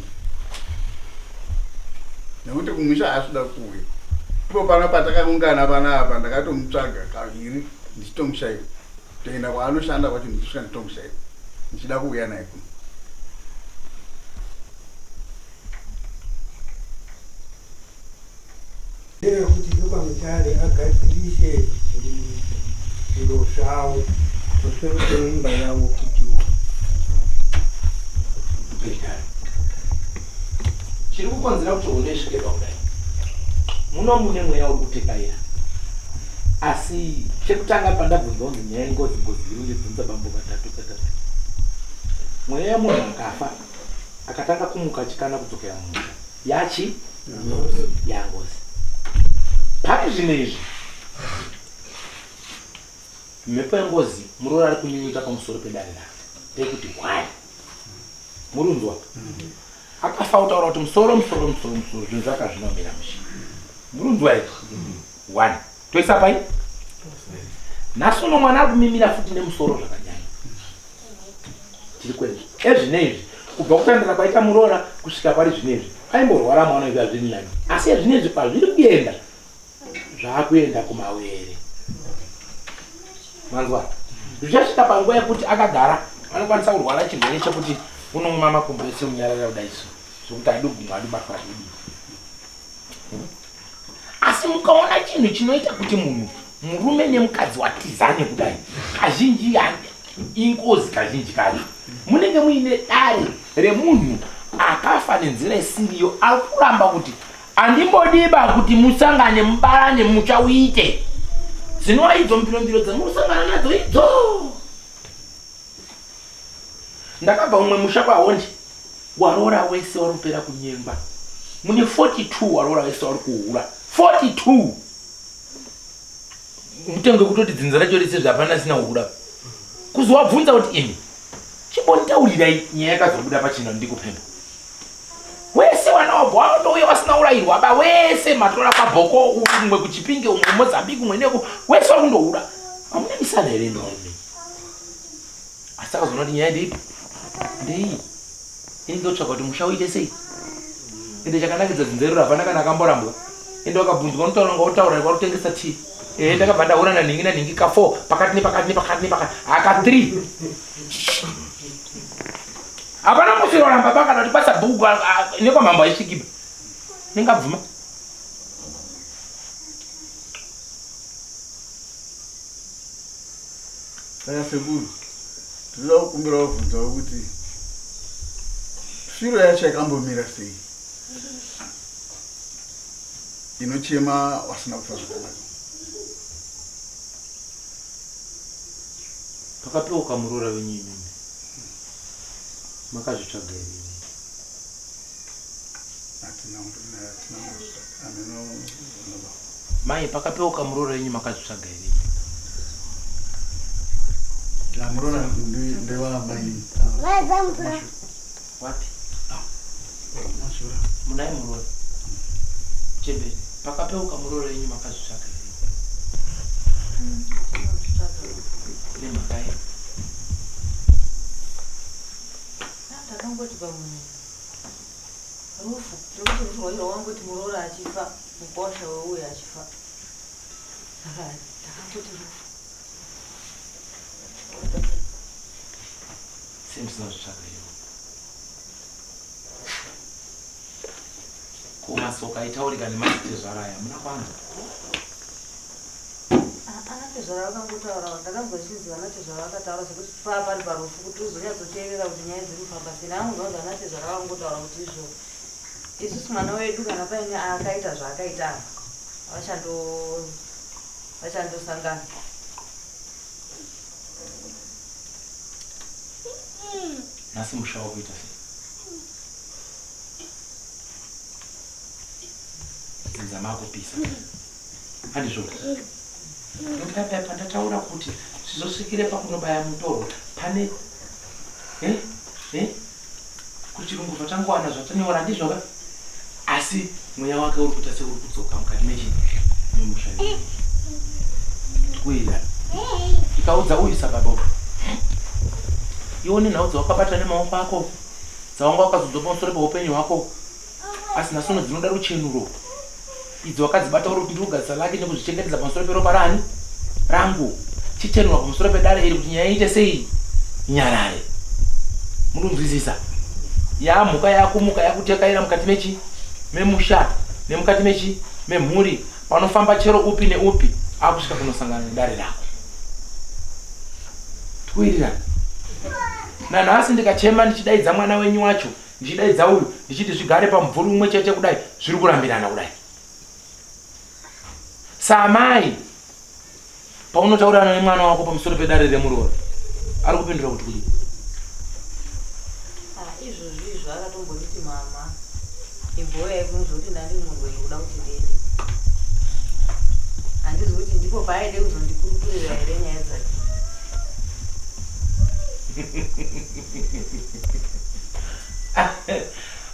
Speaker 3: nekuti kumusha haasida kuuya ipo pano patakaungana panapa ndakatomutsvaga kaviri ndichitomushaiwa toenda kwaanoshanda kwacho ndichisvika nditomushaiwa ndichida kuuya naye kuno
Speaker 4: Ndeyekuti vekwamutare agadzirise zviro zvavo pamusoro peimba yavo kutiwo.
Speaker 1: Chiri kukonzera kuti hondo isvike pakudai muno mune mweya uri kutekaira asi chekutanga pandabvunza kunzi nyaya yengozi ngozi iri ndibvunza bambo katatu katatu mweya yemunhu akafa akatanga kumuka achikana kudzokera mumusha yachi yangozi pari zvino izvi mhepo yengozi muroora ari kunyunyuta pamusoro pedare rake ndeyekuti why murunzwa akafa kutaura kuti musoro musoro musoro musoro zvinhu zvaka zvinomira mushe murunzwa here one toisa pai nhasi uno mwana ari kumimira futi nemusoro zvakanyanya tiri kwezvo ezvinezvi kubva kutandira kwaita muroora kusvika pari zvinezvi aimborwara mwana uyu azviri nani asi ezvinezvi pazviri kuenda zvaakuenda kumawere manzwa zvichasvika panguva yekuti akagara anokwanisa kurwara chirwere chekuti unomwa makumbo ese munyarara kudaiso zvekuti adugumwa adubatwa adudii Asi mukaona chinhu chinoita kuti munhu murume nemukadzi watizane kudai, kazhinji ingozi kazhinji kacho munenge muine dare remunhu akafa nenzira isiriyo ari kuramba kuti andimbodiba kuti musangane mubarane mucha uite dzinova idzo mbirombiro dzamunosangana nadzo idzo Ndakabva umwe musha kwaHondi waroora wese wari kupera kunyengwa mune 42 waroora wese wari kuhura 42 mutengo wekutoti dzinza racho rese zvapana asina kuhura kuzowabvunza kuti imi chimbonditaurirai nyaya yakazobuda pachena ndikupemba wese wana wabva watouya wasina urayirwa ba wese matora kwabhoko umwe kuchipinge umwe mozambique umwe neko wese wari kundohura hamuna misana here imi Asi akazoona kuti nyaya ndeipi? Ndeiyi. Ini ndotsvaka kuti musha uite sei? Ende chakanakidza dzinza iroro hapana kana akamborambwa. Ende wakabvunzwa unotaura nga wotaura vari kutengesa tea. Ehe ndakabva ndahura nanhingi nanhingi ka 4 pakati nepakati nepakati nepakati aka 3. Hapana musi waramba ba kana kuti kwasabhuku nekwamambo haisvikiba. Ningabvuma.
Speaker 3: Saka sekuru, tinoda kukumbira kubvunzawo kuti firo yacho yakambomira sei inochema wasina kufa zvakanaka.
Speaker 1: Pakapeuka muroora wenyu imimi makazvitsvaga here imimi?
Speaker 3: Hatina hatina kuzvitsvaga. Hameno
Speaker 1: Mai pakapeuka muroora wenyu makazvitsvaga here?
Speaker 3: Muroora ndewamai.
Speaker 1: Wapi? Mashura. Munai muroora. Chembere. Pakapeuka muroora wenyu makazvitsvaga here? Nemhaka yei?
Speaker 8: Takangoti pamwe Rufu, rekuti rufu rwacho rwakangoti muroora achifa, mukwasha weuya achifa. Saka takangoti rufu.
Speaker 1: Sei musina kuzvitsvaga ivo? Ko masoko aitaurika nemadzitezvara aya hamuna kwanzwa?
Speaker 8: Anatezvara vakangotaura, ndakanzwa zvichinzi vanatezvara vakataura sekuti paa pari parufu kuti uzonyatsoteerera kuti nyaya dziri kufamba sei. Ndakangonzwa kunzi anatezvara vakangotaura kuti izvo isusu mwana wedu kana paine akaita zvaakaita apa vachando vachandosangana.
Speaker 1: Nhasi musha wakuita sei? Dzinza makupisa. Handizvo? Ndokuti paya pandataura kuti zvizosvikire pakunobaya mutorwa pane eh eh kuchirungu zvatangowana zvatanyora handizvo ka? Asi mweya wake uri kuita seuri kudzoka mukati mechi memusha kuira ikaudza uyu sababa uyu ione nhau dzawakabata nemaoko ako dzawanga wakazodzwa pamusoro peupenyu hwako Asi nhasi uno dzinoda ruchenuro. Idzo wakadzibata uri kuti ndiri kugadzisa laki nekuzvichengetedza pamusoro peropa rani? Rangu. Chichenurwa pamusoro pedare iri kuti nyaya iite sei? Inyarare. Muri kunzwisisa? Yamhuka yakumuka yakutekaira mukati mechi? Memusha. Nemukati mechi? Memhuri. Panofamba chero upi neupi akusvika kunosangana nedare rako. Tikuwirirana. Nanhasi ndikachema ndichidaidza mwana wenyu wacho, ndichidaidza uyu, ndichiti zvigare pamubvuri umwe chete kudai, zviri kurambirana kudai. Saamai, paunotaurirana nemwana wako pamusoro pedare remuroora, ari kupindura kuti kudii?
Speaker 8: Ah, izvozvi izvo akatombonditi mama imbouyayi kuno zvekuti ndandi murwere kuda kuti ndiende handizi kuti ndipo paaide kuzondikurukurira here nyaya dzake.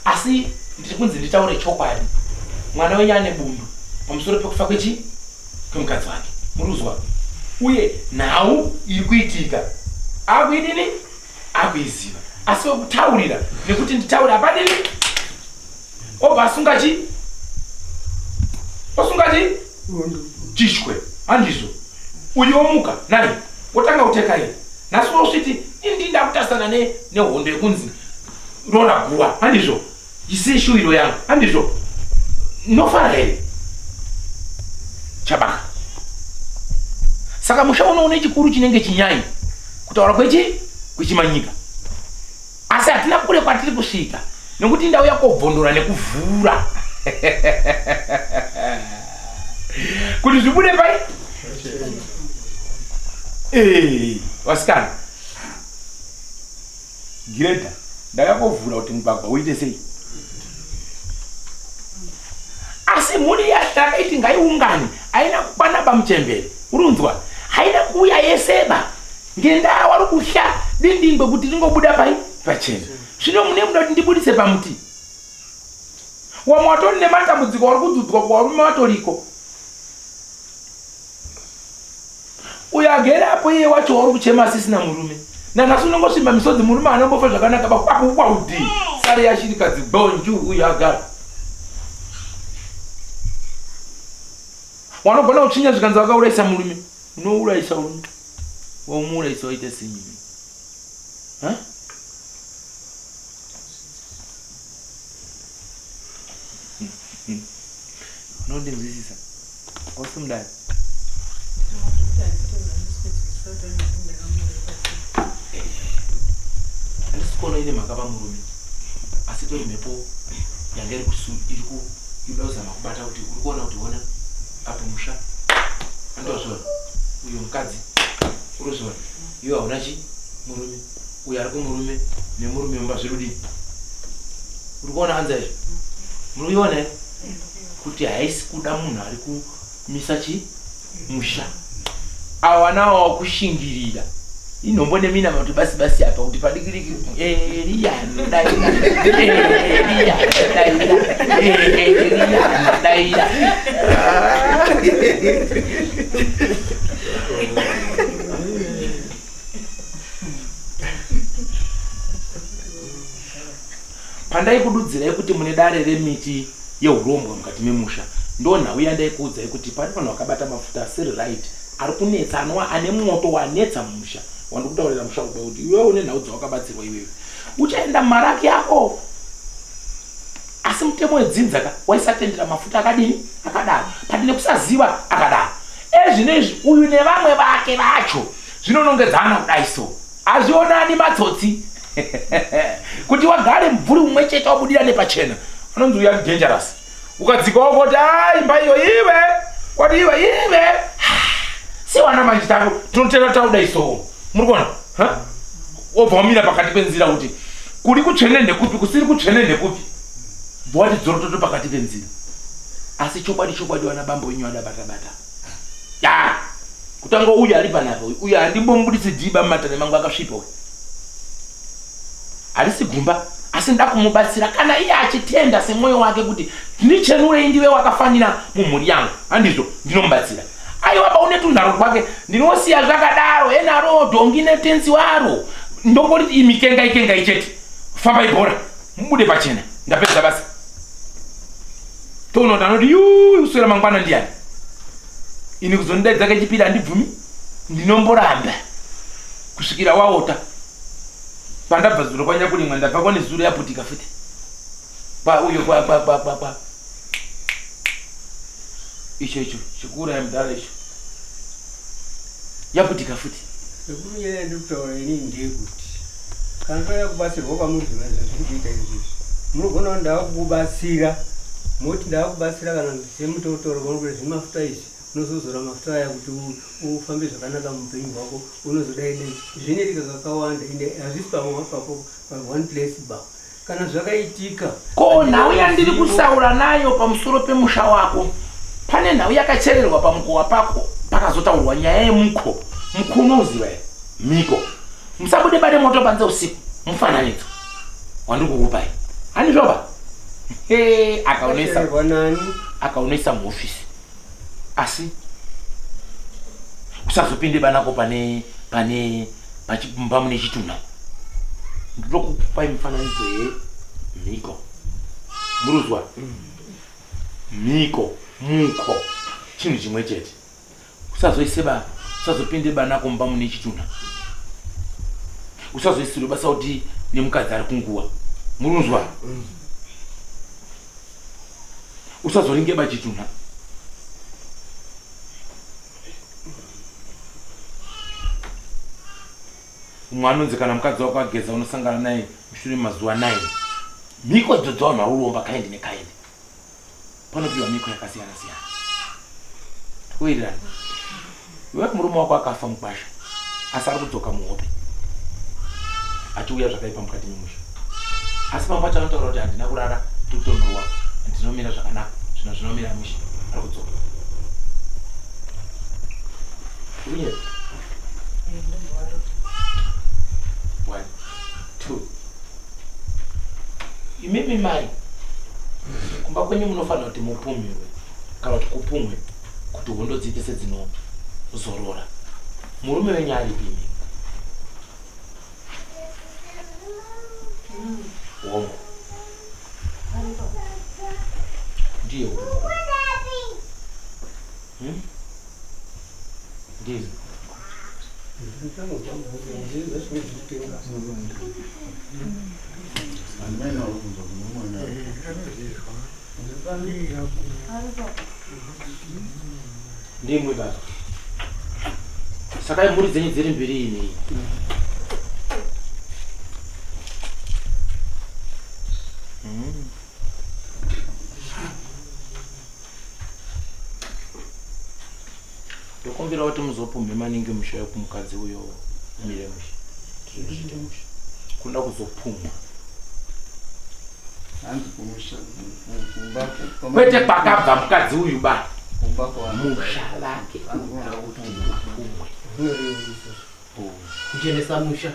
Speaker 1: Asi ndiri kunzi nditaure chokwadi, mwana wenyu ane bundu pamusoro pekufa kwechi kwemukadzi wake. Muri kuzwa? Uye nhau iri kuitika akuidini? Akuiziva. Asi wekutaurira nekuti nditaure hapadini? Obva asunga chi? Osunga chi? Chishwe. Handizvo. Uyu omuka nai wotanga kuteka iye. Nhasi wosviti indi ndakutasana ne nehondo yekunzi rora guva. Handizvo. Isi shuwiro yangu. Handizvo. Ndofara here? Chabaka. Saka musha uno une chikuru chinenge chinyai kutaura kwechi kwechimanyika. Asi hatina kure kwatiri kusvika nekuti ndauya kobvondora nekuvhura kuti zvibude pai eh, vasikana gireda ndauya kovhura kuti mugwagwa uite sei asi mhuri yatakaiti ngaiungane haina kukwana bamuchembere urunzwa haina kuuya yeseba Ngendaa wari kuhla dindingwe kuti ringobuda pai pachena. Zvino mune muda kuti ndibudise pamuti. Wamwe watori nematambudziko wari kudzudzwa kuvarume watoriko. Uyo agere apo iye wacho wauri kuchema asisina murume. Nanhasi unongosvimba misodzi murume anombofa zvakanaka bakwakukwauti. Sare yashirikadzi bonju uyo agara. Wanogona kutsvinya zvikanzi wakaurayisa murume. Unourayisa urume. Wamuurayisa waita senyini. Ha? Unondinzwisisa? Wasi mudare. Handisi kuona ine mhaka pamurume asi tori mhepo yanga iri kuda kuzama kubata kuti uri kuona kuti hona apo musha andozvona uyo mukadzi urozvona iwe hauna chi murume uyo ari kumurume nemurume mumba zviri kudini uri kuona anza izvo muri kuiona here kuti haisi kuda munhu ari kumisa chi musha awana wakushingirira inhombo nemina mati basi basi apa kuti padikidiki Eriya anodaira Eriya anodaira Eriya anodaira Pandaikududzirai kuti mune dare remiti yehurombwa mukati memusha ndonhau yandaikuudzai kuti pane vanhu vakabata mafuta asiri right ari kunetsa anova ane moto wanetsa mumusha wandikutaurira musharukwa kuti iwewe une nhau dzawakabatsirwa iwewe uchaenda mumaraki ako asi mutemo wedzinza ka waisatendera mafuta akadini akadaro but nekusaziva akadaro ezvino izvi uyu nevamwe vake vacho zvinonongedzana kudai so Hazvionani matsotsi kuti wagare mubvuri umwe chete wabudira nepachena anonzi uya dangerous ukadzika wako kuti ah imba iyo iwe kwati iwe iwe sewana manje tako tinotera tauda iso muri kuona ha wobva wamira pakati penzira kuti kuri kutsvene ndekupi kusiri kutsvene ndekupi bva wati dzorototo pakati penzira asi chokwadi chokwadi wana bambo wenyu adabata bata ya kutanga uyu ari panapa uyu uyu handimbomubudisi dhiba mumatare mangu akasvipa uyu harisi gumba asi nda kumubatsira kana iye achitenda semwoyo wake kuti ndichenurei ndive wakafanira mumhuri yangu handizvo ndinomubatsira aiwa paune tunharo twake ndinosiya zvakadaro enaro dhongi netenzi waro ndongoriti imi kengai kengai chete fambai bhora mubude pachena ndapedza basa toona kuti anoti yuu kuswera mangwana ndiyani ini kuzondidaidza kechipiri handibvumi ndinomboramba kusvikira waota pandabva zuro kwanyakurimwa ndabva kwane zuro yaputika futi kwa uyo kwa kwa kwa kwa kwa. Icho icho chikuuraya mudhara icho. Yaputika futi.
Speaker 2: Sekuru nyaya yandiri kutaura inini ndeyekuti kana touya kubatsirwa kwamuri zviri kuita izvizvi munogona kuti ndava kukubatsira moti ndava kubatsira kana semutotaura kwauri zvemafuta izvi unozozora mafuta aya kuti ufambe zvakanaka muupenyu hwako unozodai dai zvinoitika kakawanda ende hazvisi pamwe papo pa one place ba Kana zvakaitika.
Speaker 1: Ko nhau yandiri kusaura nayo pamusoro pemusha wako, pane nhau yakachererwa pamukowa pako pakazotaurwa nyaya yemukho. Mukho unouziva here? Mhiko. Musabude pane moto panze usiku. Mufananidzo wandiri kukupai. Handizvoba? He, akaunoisa akaunoisa muhofisi. Asi usazopinde banako pane pane pachimba mune chitunha ndinokupai mifananidzo yemhiko muruzwa mhiko muko chinhu chimwe chete usazoise ba usazopinde banako mumba mune chitunha usazoisirwe basa kuti nemukadzi ari kunguwa murunzwa usazoringe bachitunha Umwe anonzi kana mukadzi wako ageza unosangana naye mushure memazuva 9. Mhiko idzo dzavanhu vari kuromba kind nekind. Panopiwa mhiko yakasiyana siyana. Tikuwirirana. Iwe murume wako akafa mukwasha asi ari kudzoka muhope achiuya zvakaipa mukati memusha. Asi pamwe pacho anotaura kuti handina kurara ndikutonhuwa ndinomira zvakanaka zvinhu zvinomira mushe ari kudzoka. Uye One, two. Imimi mai, kumba kwenyu munofanira kuti mupumhiwe kana kuti kupumwe kuti hondo dziite sedzinozorora. Murume wenyu aripi imi? Hongu. Ndiye uyu. Hmm? Ndizvo. Ndimwi baba. Saka imhuri dzenyu dziri mbiri ini. Mm. Ndokumbira kuti muzopumhe maningi musha wekumukadzi uyo umire musha. Zviite musha. Kunoda kuzopumhwa.
Speaker 3: Hanzi kumusha kumba
Speaker 1: kwete kwakabva mukadzi uyu ba.
Speaker 3: Kumba kwa
Speaker 1: musha vake unoda kuti upumwe.
Speaker 6: Kuchenesa musha.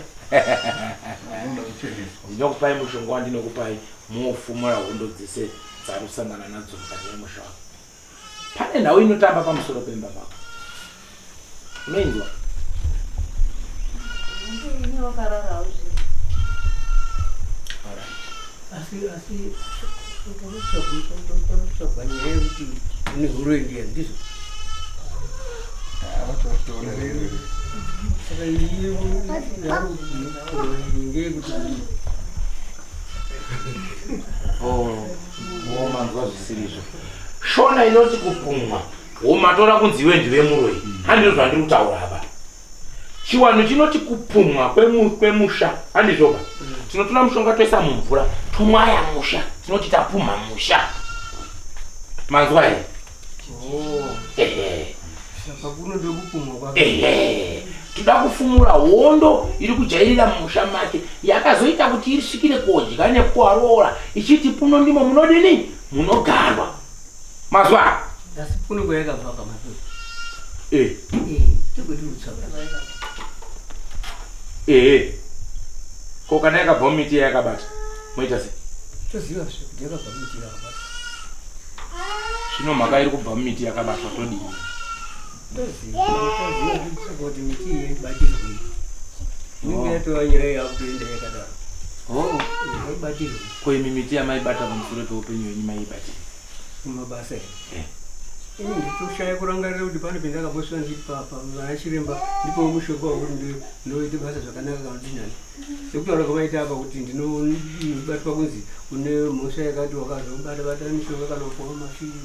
Speaker 1: Ndinokupai mushonga wandinokupai mofumura hondo dzese dzari kusangana nadzo mukati memusha wako. Pane nhau inotamba pamusoro pemba pako. Unoinzwa?
Speaker 2: Asi asi panotsvagwa nyaya yekuti une huroyi ndiye ndizvo. Saka iyi ngeyekuti
Speaker 1: Oh, oh, manzwa zvisirizvo. Shona inoti kupumwa womatora kunzi iwe ndive muroyi. Handizvo zvandiri kutaura apa. Chiwanhu chinoti kupumwa kwemusha handizvoba. Tinotora mushonga toisa mumvura tomwaya musha tinoti tapumha musha. Manzwa here?
Speaker 2: Oh.
Speaker 1: Ehe.
Speaker 2: Saka kunode kupumwa kwake.
Speaker 1: Ehe. Toda kufumura hondo iri kujairira mumusha make yakazoita kuti isvikire kodya nekuaroora ichiti puno ndimo munodini munogarwa. Mazwa?
Speaker 2: Asi puno kwayakabva kamato.
Speaker 1: Eh.
Speaker 2: Eh, tikuti utsvaka.
Speaker 1: Ehe. Ko kana yakabva mumiti yayakabata moita sei?
Speaker 2: Toziva zve kuti yakabva mumiti yakabata.
Speaker 1: Zvino mhaka iri kubva mumiti yakabatwa todii?
Speaker 2: Toziva, toziva kuti kuti miti iyi yaibatirwei. Inenge yatova nyaya yakutoenda yakadaro.
Speaker 1: Oh.
Speaker 2: Yaibatirwei.
Speaker 1: Ko imi miti yamaibata pamusoro peupenyu hwenyu maiibatei?
Speaker 2: Mumabasa here?
Speaker 1: Eh.
Speaker 2: Ini nditoshaya kurangarira kuti pane pendakambosvika ndichiti vana chiremba ndipowo mushonga wekuti ndoite basa zvakanaka kana kuti nani. Sekutaura kwamaita apa kuti ndinobatwa kunzi une mhosva yakati wakazobata bata mishonga kana kupuwa mafiri.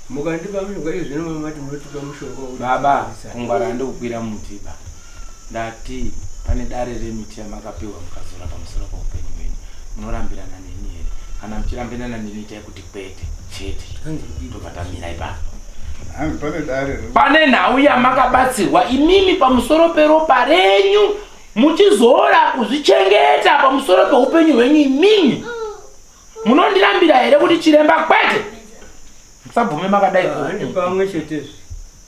Speaker 2: Mukandipa mushonga izvi zvino mamati munotipa mushonga wekuti
Speaker 1: Baba,
Speaker 2: tigadzirisane.
Speaker 1: kungwara ndikukwira muti ba. Ndati pane dare remiti yamakapiwa mukazora pamusoro poupenyu hwenyu. Munorambirana neni here? Kana muchirambirana neni itai kuti kwete chete. Tobva tamira ipapo.
Speaker 3: Hanzi pane dare re
Speaker 1: Pane nhau yamakabatsirwa imimi pamusoro peropa renyu muchizora kuzvichengeta pamusoro peupenyu hwenyu imimi. Munondirambira here kuti chiremba kwete? Musabvume makadai.
Speaker 2: Handi pamwe chetezve.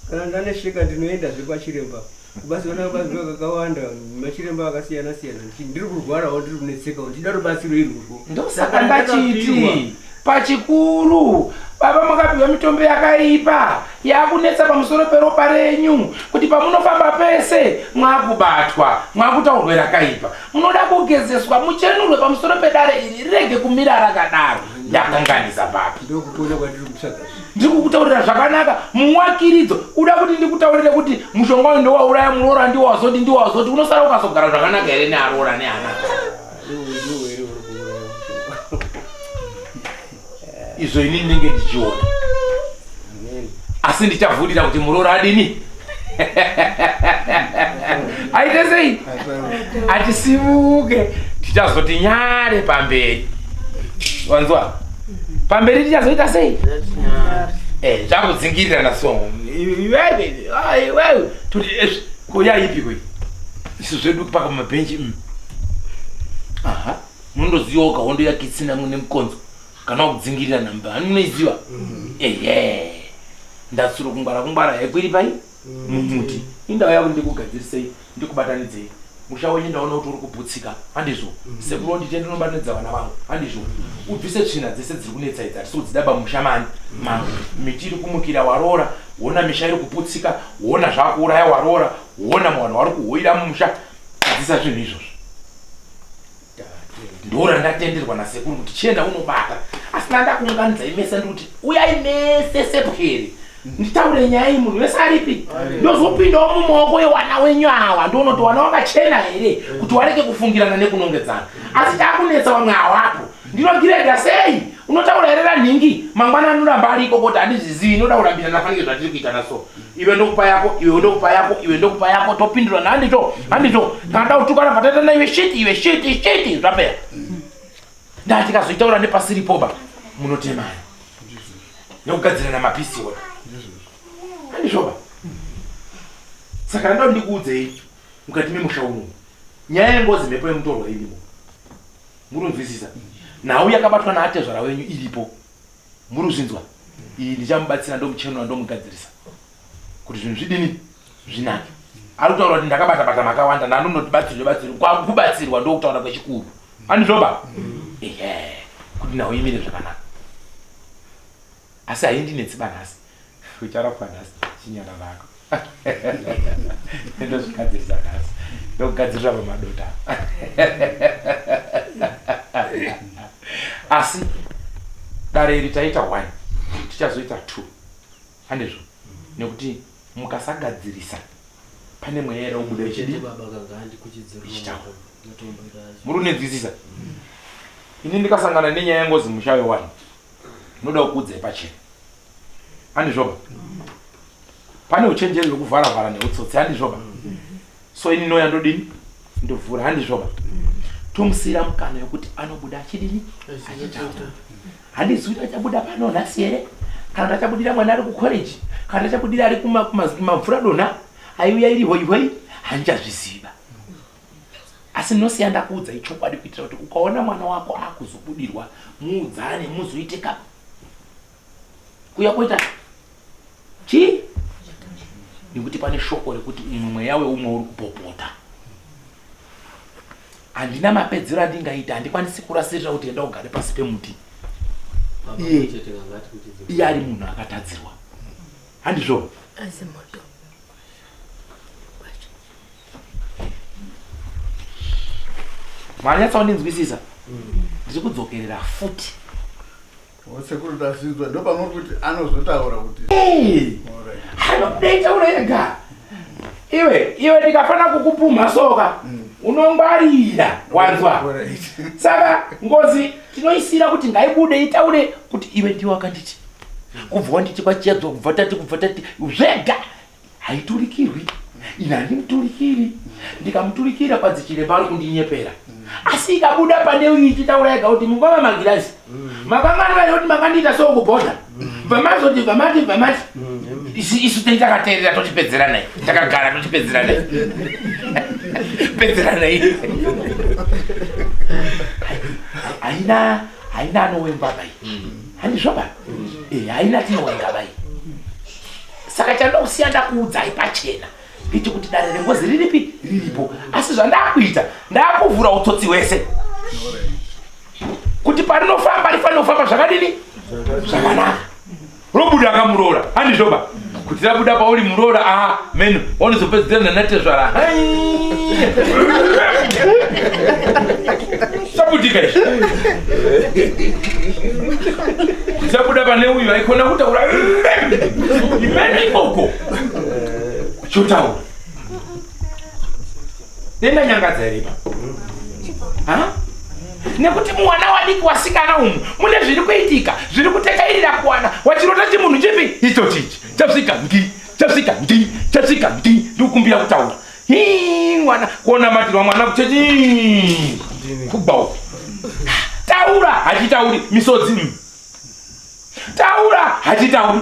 Speaker 2: Kana ndanesheka ndinoendazve kwachiremba. Kubatsirwa ndakabatsirwa kakawanda machiremba akasiyana siyana. Ndiri kurwarawo ndiri kunetsekawo ndichida rubatsiro irworwo.
Speaker 1: Ndosaka ndachiti pachikuru baba makapiwa mitombo yakaipa yakunetsa pamusoro peropa renyu kuti pamunofamba pese mwakubatwa mwakutaurwe rakaipa munoda kugezeswa muchenurwe pamusoro pedare iri rirege kumira rakadaro ndakanganisa papi
Speaker 2: Ndokukona kwandiri kutsvaga.
Speaker 1: Ndiri kukutaurira zvakanaka muwakiridzo uda kuti ndikutaurire kuti mushonga uyu ndowauraya muroora ndiwo wazoti ndiwo wazoti unosara ukazogara zvakanaka here nearoora neana izvo ini ndinenge ndichiona asi ndichavhurira kuti muroora adini aite sei atisimuke tichazoti nyare pamberi wanzwa pamberi tichazoita sei eh, zvakudzingirirana so iwewe tuti eh, kuya ipi koi isu zvedu paka mabhenji mm. aha munondozivawo kahondo yakitsina mune mukonzo kana wakudzingirirana mba munoiziva mm. ehe ndatsuro kungwara kungwara haikwiri pai mumuti indau yako ndikugadzirisei ndikubatanidzei musha wenyu ndaona kuti uri kuputsika handizvo sekuru wondite ndinobatanidza vana vangu handizvo ubvise tsvina dzese dziri kunetsa idzi hatisi kudzida pamusha mani mangu miti iri kumukira waroora wona misha iri kuputsika wona zvakuuraya waroora wona vanhu vari kuhoira mumusha gadzisa zvinhu izvozvo ndorandatenderwa nasekuru kuti chienda unobata asi ndandakuunganidzai mese ndikuti uyai mese sepwere nditaure nyaya iyi munhu wese aripi ndozopindawo mumaoko ewana wenyu awa ndoona kuti wana wakachena here kuti wareke kufungirana nekunongedzana asi chakunetsa vamwe awapo ndinogirega sei unotaura here ranhingi mangwana anoramba ariko kuti handizvizivi inoda kurambira nafanike zvatiri kuita naso iwe ndokupa yako iwe ndokupa yako iwe ndokupa yako topindurana handito handito kana da kutukana pataitana iwe shiti iwe shiti shiti zvapera ndaa tikazoitaura nepasiripoba munotemana nekugadzirana mapisi oda handizvoba saka ndoda ndikuudzei mukati memusha uno nyaya yengozi mhepo yemutorwa irimo murunzwisisa nhau yakabatwa naatezvara wenyu iripo muruzvinzwa iyi ndichamubatsira ndomuchenura ndomugadzirisa kuti zvinhu zvidini zvinake ari kutaura kuti ndakabata bata makawanda ndandonoti batsirwe batsirwe kwakubatsirwa ndokutaura kwechikuru andizvoba ehe kuti nhau imire zvakanaka asi haindinetsi banhasi ucharapwa nhasi chinyara vako ndozvigadzirisa nhasi ndokugadzirira pamadota asi dare iri taita one tichazoita two handizvo nekuti mukasagadzirisa pane mweya ira ubuda ichidi ichitaura muri unenzwisisa ini ndikasangana nenyaya yengozi musha wewani ndoda kukuudzai pachena handizvoba pane uchenjeri hwekuvhara vhara neutsotsi handizvoba so ini noya ndodini ndovhura handizvoba tomusiyira mukana wekuti anobuda achidini achitaura handizivi kuti achabuda pano nhasi here kana kuti achabudira mwana ari kucollege kana kuti achabudira ari kumamvura donha aiuya iri hoihoi handichazviziva asi ndinosiya ndakuudza ichokwadi kuitira kuti ukaona mwana wako akuzobudirwa muudzane muzoite ka kuya koita chii nekuti pane shoko rekuti umwe mweya weumwe uri kupopota handina mapedzero andingaita handikwanisi kurasirira kuti enda ugare pasi pemuti iye ari munhu akatadzirwa handizvo manyatsa undinzwisisa ndiri kudzokerera futi
Speaker 3: Sekuru tasizwa ndopamuri kuti anozotaura kuti
Speaker 1: anokudaitaura ega iwe iwe ndikafana kukupumha soka mm. unongwarira wanzwa saka ngozi tinoisira kuti ngaibude itaure kuti iwe ndiwe wakanditi Kubva wanditi kwachiyadzwa kubva tati kubva tati zvega haiturikirwi. Ini handimuturikiri. Ndikamuturikira kwanzi chiremba ari kundinyepera. Asi ikabuda pane uyu ichitaura yega kuti mukoma magirazi. Makanganwa here kuti makandiita so kubhodha? Bvamazoti bvamati bvamati. Isu isu tei takateerera tochipedzeranai. Takagara tochipedzeranai. Pedzeranai. Haina haina anowengwa bai. Handizvo ba? Eh haina tinowenga bai. Saka chandokusiya ndakuudzai pachena ngechekuti dare rengozi riripi riripo asi zvandakuita ndakuvhura utsotsi hwese kuti parinofamba rifanira kufamba zvakadini zvakanaka robuda akamuroora handizvoba kuti rabuda pauri muroora aha meno wanozopedzisira nanatezvara saputika izvi tisabuda pane uyu aikona kutaura imene ikoko chotaura nendanyangadza here ipa nekuti muwana wadiki wasikana umu mune zviri kuitika zviri kutekairira kuwana wachirota chimunhu chipi icho chichi chasvika ngi chasvika ngi chasvika ngi ndikukumbira kutaura Hii, mwana kuonamatirwa mwana kuchechi kubva uku taura hachitauri misodzi mm. taura hachitauri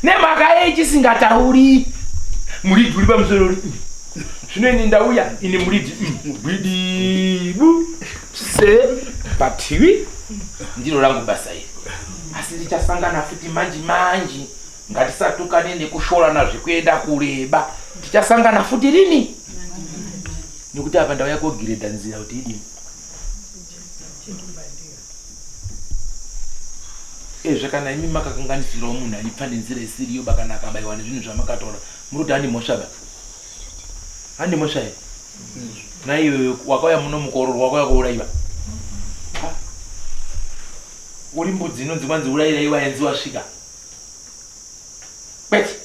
Speaker 1: nemhaka yei chisingatauri muridzi uri pamusoro uri mm. zvino ini ndauya ini muridzi mm, gwidibu se pativi ndiro rangu basa iri asi ndichasangana futi manji manji Ngatisatukane nekushorana zvekuenda kureba. Tichasangana futi rini? Nekuti apa ndauya kogireda nzira kuti idini. Ezve kana imi makakanganisirawo munhu aipfa nenzira isiriyo ba kana akabaiwa nezvinhu zvamakataura muri kuti handi mhosva ba? Handi mhosva here? Naiyoyo wakauya muno mukororo wakauya kouraiwa. Uri mbudzi inonzi kwanzi urairai waenzi wasvika. Kwete.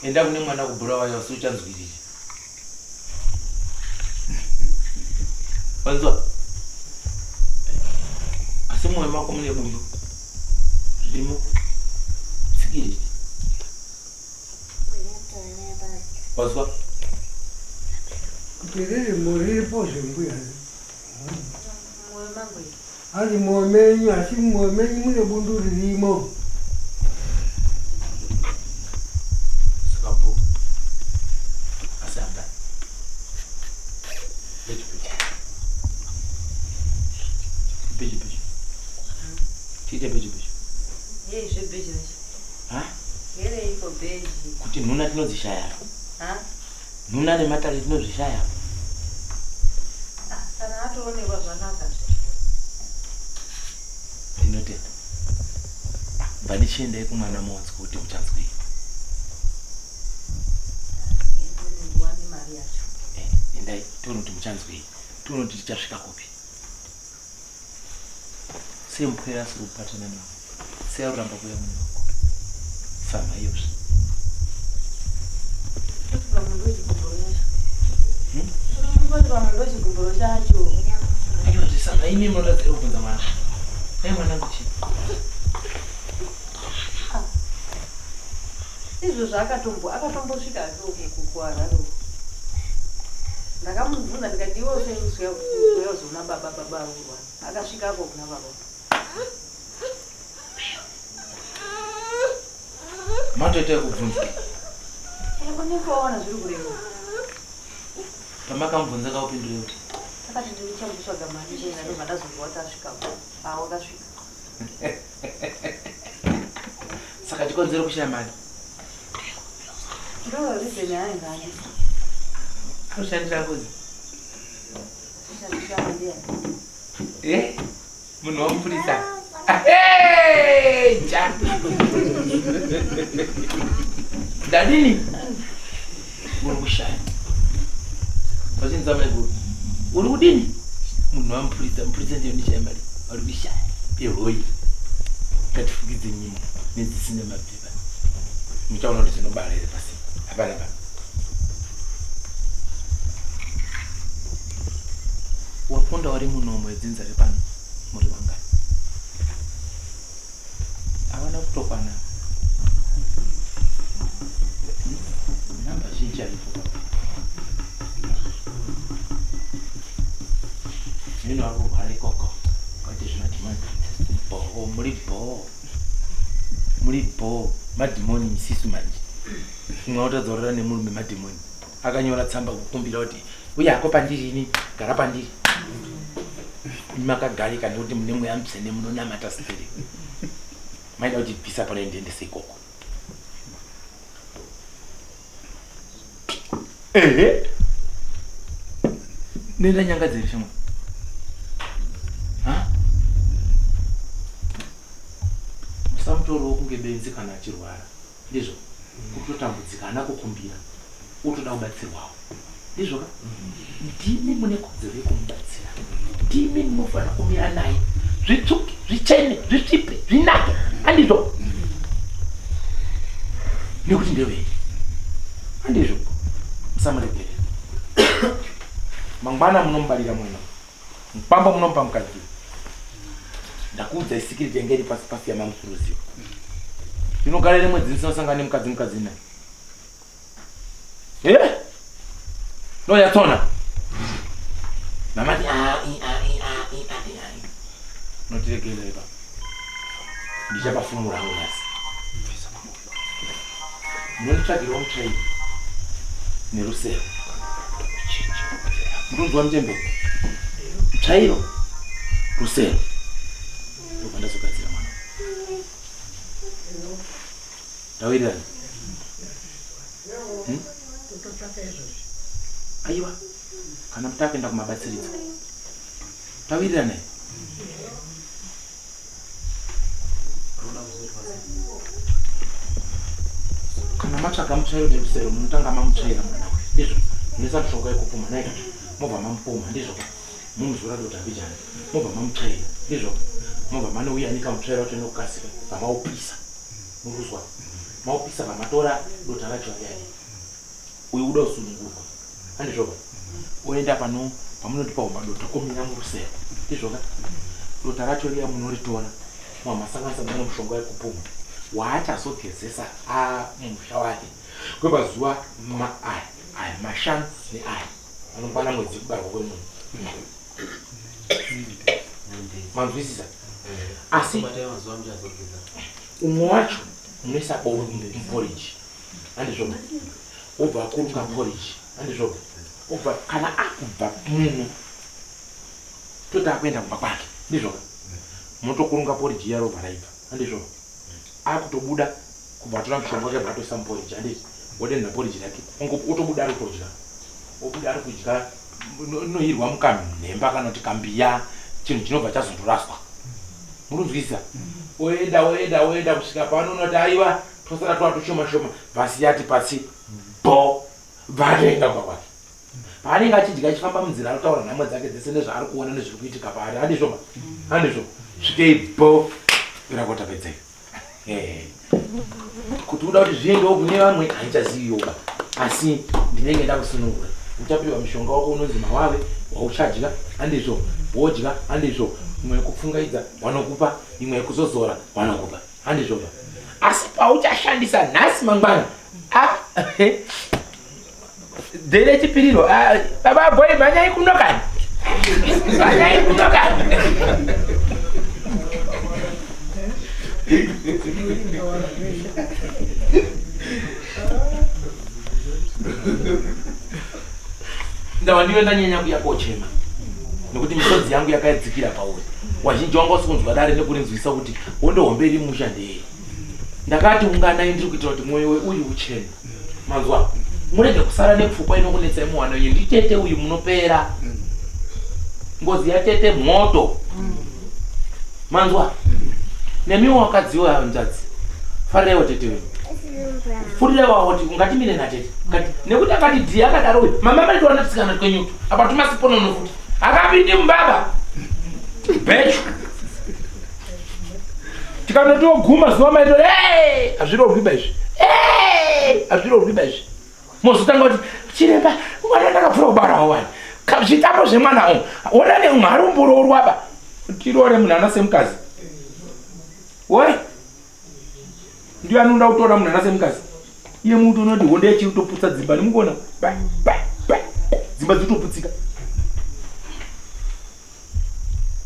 Speaker 1: Enda kune mwana kuBulawayo asi uchanzwirira. Wanzwa? Asi mwoyo mako mune bundu. Zvirimo. Tsikiri. Wazwa?
Speaker 4: Kuti ririmo riripo zvembuya. Hanzi mwoyo menyu asi mumwoyo menyu mune bundu ririmo.
Speaker 1: Saka bho. Asi hamba. Pecho pecho. Pecho pecho. Tiite pecho pecho.
Speaker 8: Yei zvebeji racho.
Speaker 1: Ha?
Speaker 8: Ngereiko beji?
Speaker 1: Kuti nhuna tinodzishaya.
Speaker 8: Ha?
Speaker 1: Nhuna nematare tinozvishaya.
Speaker 8: Ah, kana atoonekwa zvanaka zve.
Speaker 1: Ndinotenda. Ah, bva ndichiendai kumwana muonzwe kuti muchanzwei. Eh, endai tione kuti muchanzwei. Tione kuti tichasvika kupi. Sei mupwere asiri kubatana navo? Sei ari kuramba kuuya mune wako? Samha iyozve. Aiwa zvisamha imi munoratidza here kubvunza mwana? Dai mwanangu chii?
Speaker 8: Izvozvo akatombo akatombosvika hake uku kuHarare uku. Ndakamubvunza ndikati iwe usai kuuya kuuya kuzoona baba baba vari kurwara. Akasvikako kuna baba.
Speaker 1: Matoita yekubvunza.
Speaker 8: Unenge waona zviri kureva.
Speaker 1: Pamakamubvunza kaupindure kuti.
Speaker 8: Akati ndichambotsvaga mari chena ndobva ndazonzwa kuti asvikako. Ah wakasvika.
Speaker 1: Saka chikonzero kushaya mari.
Speaker 8: Ndo reason yainge andisa.
Speaker 1: Anoshandira ngozi.
Speaker 8: Kushandisa ndiani?
Speaker 1: Eh? Munhu wamupurisa. Hey, ja. Ndadini? Uri kushaya. Vachinza maiguru. Uri kudini? Munhu wamupurisa, mupurisa ndiyo ndishaya mari. Uri kushaya. Ehoi. Ngatifukidze nyimo nedzisina mabviba. Muchaona kuti dzinobara here pasi. Hapana pa. Wakunda wari munomo edzinza repano muri vangani? Havana kutokwana. Namba zhinji haipo. Zvino vari kurwara ikoko. Kwete zvemadhimoni. Bhoo, muri bhoo. Muri bhoo. Madhimoni isisu manje. Mumwe wotadzorera nemurume madhimoni. Akanyora tsamba kukumbira kuti uya hako pandiri ini gara pandiri. Makagarika nekuti mune mweya mutsvene munonamata sitiri. Maida kuti bvisa pano ndiendese ikoko. Ehe. Nenda nyanga dziri shamwa. Ha? Musamutorowo kunge benzi kana achirwara. Ndizvo. Kutotambudzika haana kukumbira. Utoda kubatsirwawo. Ndizvo ka? Ndimi mune kodzero yekumubatsira. Ndimi munofanira kumira naye. Zvitsvuke, zvichene, zvisvipe, zvinake. Handizvo? Nekuti ndewenyu. Handizvo? Musamuregerera. Mangwana munomubarira mwana. Mukwambo munomupa mukadzi. Ndakuudza security yanga iri pasi pasi yamamusuruziwa. Ndinogara rimwe dzinzi nosangana nemukadzi mukadzi naye. Eh? No yatsona. Mamati a i a i a i a i a. Notiregerera ipapo. Ndichapafumura hangu nhasi. Munonditsvagirawo mutsvairo nerusero. Mutonzwa muchembere. Mutsvairo, rusero. Ndobva ndazogadzira mwana. Tawirirana. Hmm? Aiwa. Kana mutakuenda kumabatsiridza. Tawirirana. Kana matsvaga mutsvairo nerusero munotanga mamutsvaira mwana uyu. Ndizvo. Munoisa mishonga yekupuma naika. Mobva mamupoma ndizvo. Mumuzora dota mbijana. Mobva mamutsvaira. Ndizvo. Mobva manouyanika mutsvairo wacho nekukasika. Bva Murikuzwa? Maupisa vamatora dota racho riya riya. Uyu uda kusunungurwa. Handizvoka? Oenda pano pamunotipa madota omira murusero. Ndizvoka? Dota racho riya munoritora mamasanganisa mumwe mushonga wekupuma waachazogezesa amusha wake kwepazuva aya aya mashanu neaya anokwana mwedzi kubarwa kwemunhu. Manzwisisa? Asi umwe wacho munoisa bowe muporiji handizvo wobva akurunga poriji handizvo obva kana akubva muno toti akuenda kumba kwake ndizvo munotokurunga poriji iya robva raibva handizvo akutobuda kubva atora mushonga wake bva atoisa muporiji handiti wodenha poriji rake otobuda ari kutodya obuda ari kudya inoirwa mukamhemba kana kuti kambiya chinhu chinobva chazondoraswa murunzwisisa oenda oenda oenda kusvika paanoona kuti aiwa twasara twa tushoma shoma vasiyati pasi bo vatoenda kumba kwake paanenge achidya achifamba munzira anotaura nhamo dzake dzese nezvaari kuona nezviri kuitika paari handizvo ma handizvo svikei bo irakotapedzei Eh, kuti uda kuti zviendewo kune vamwe handichaziviyoba asi ndinenge ndakusunungura uchapiwa mushonga wako unonzi mawave wauchadya handizvo wodya handizvo imwe yekupfungaidza wanokupa imwe yekuzozora wanokupa handizvoba asi pauchashandisa nhasi mangwana ah, Dhere chipiriro. Ah, baba boy mhanyai kuno kani. Mhanyai kuno kani. Ndawa ndiwe ndanyanya kuya kochema nekuti misodzi yangu yakadzikira pauri. Wazhinji wanga usikunzwa dare nekurinzwisa kuti hondo hombe iri musha ndeye. Ndakati unganai ndiri kuitira kuti mwoyo weuyu uchene. Manzwa? Murege kusara nepfungwa inokunetsai muwana wenyu. Nditete uyu munopera. Ngozi yatete moto. Manzwa? Nemiwo wakadziwa hanzvadzi. Farirewo tete wenyu. Furirewo kuti ungatimire natete. Ngati nekuti akati dhii akadaro uyu. Mama maitowana tusikana twenyutu. Apa tumasiponono futi. Akapindi mubaba. Bhechu. Tikanotioguma zuva maito hey, hazvirorwiba izvi. Hey, hazvirorwiba izvi. Mozotanga kuti chiremba mwana ndakapfura kubarawo wani. Zvitambo zvemwana uyu. Ona neumwe arumboroorwa ba. Tiroore munhu ana semukadzi. Woi. Ndiyo anoda kutora munhu ana semukadzi. Iye muti unoti honde yechiri kutoputsa dzimba nemukuona. Ba ba ba. Dzimba dziri kutoputsika.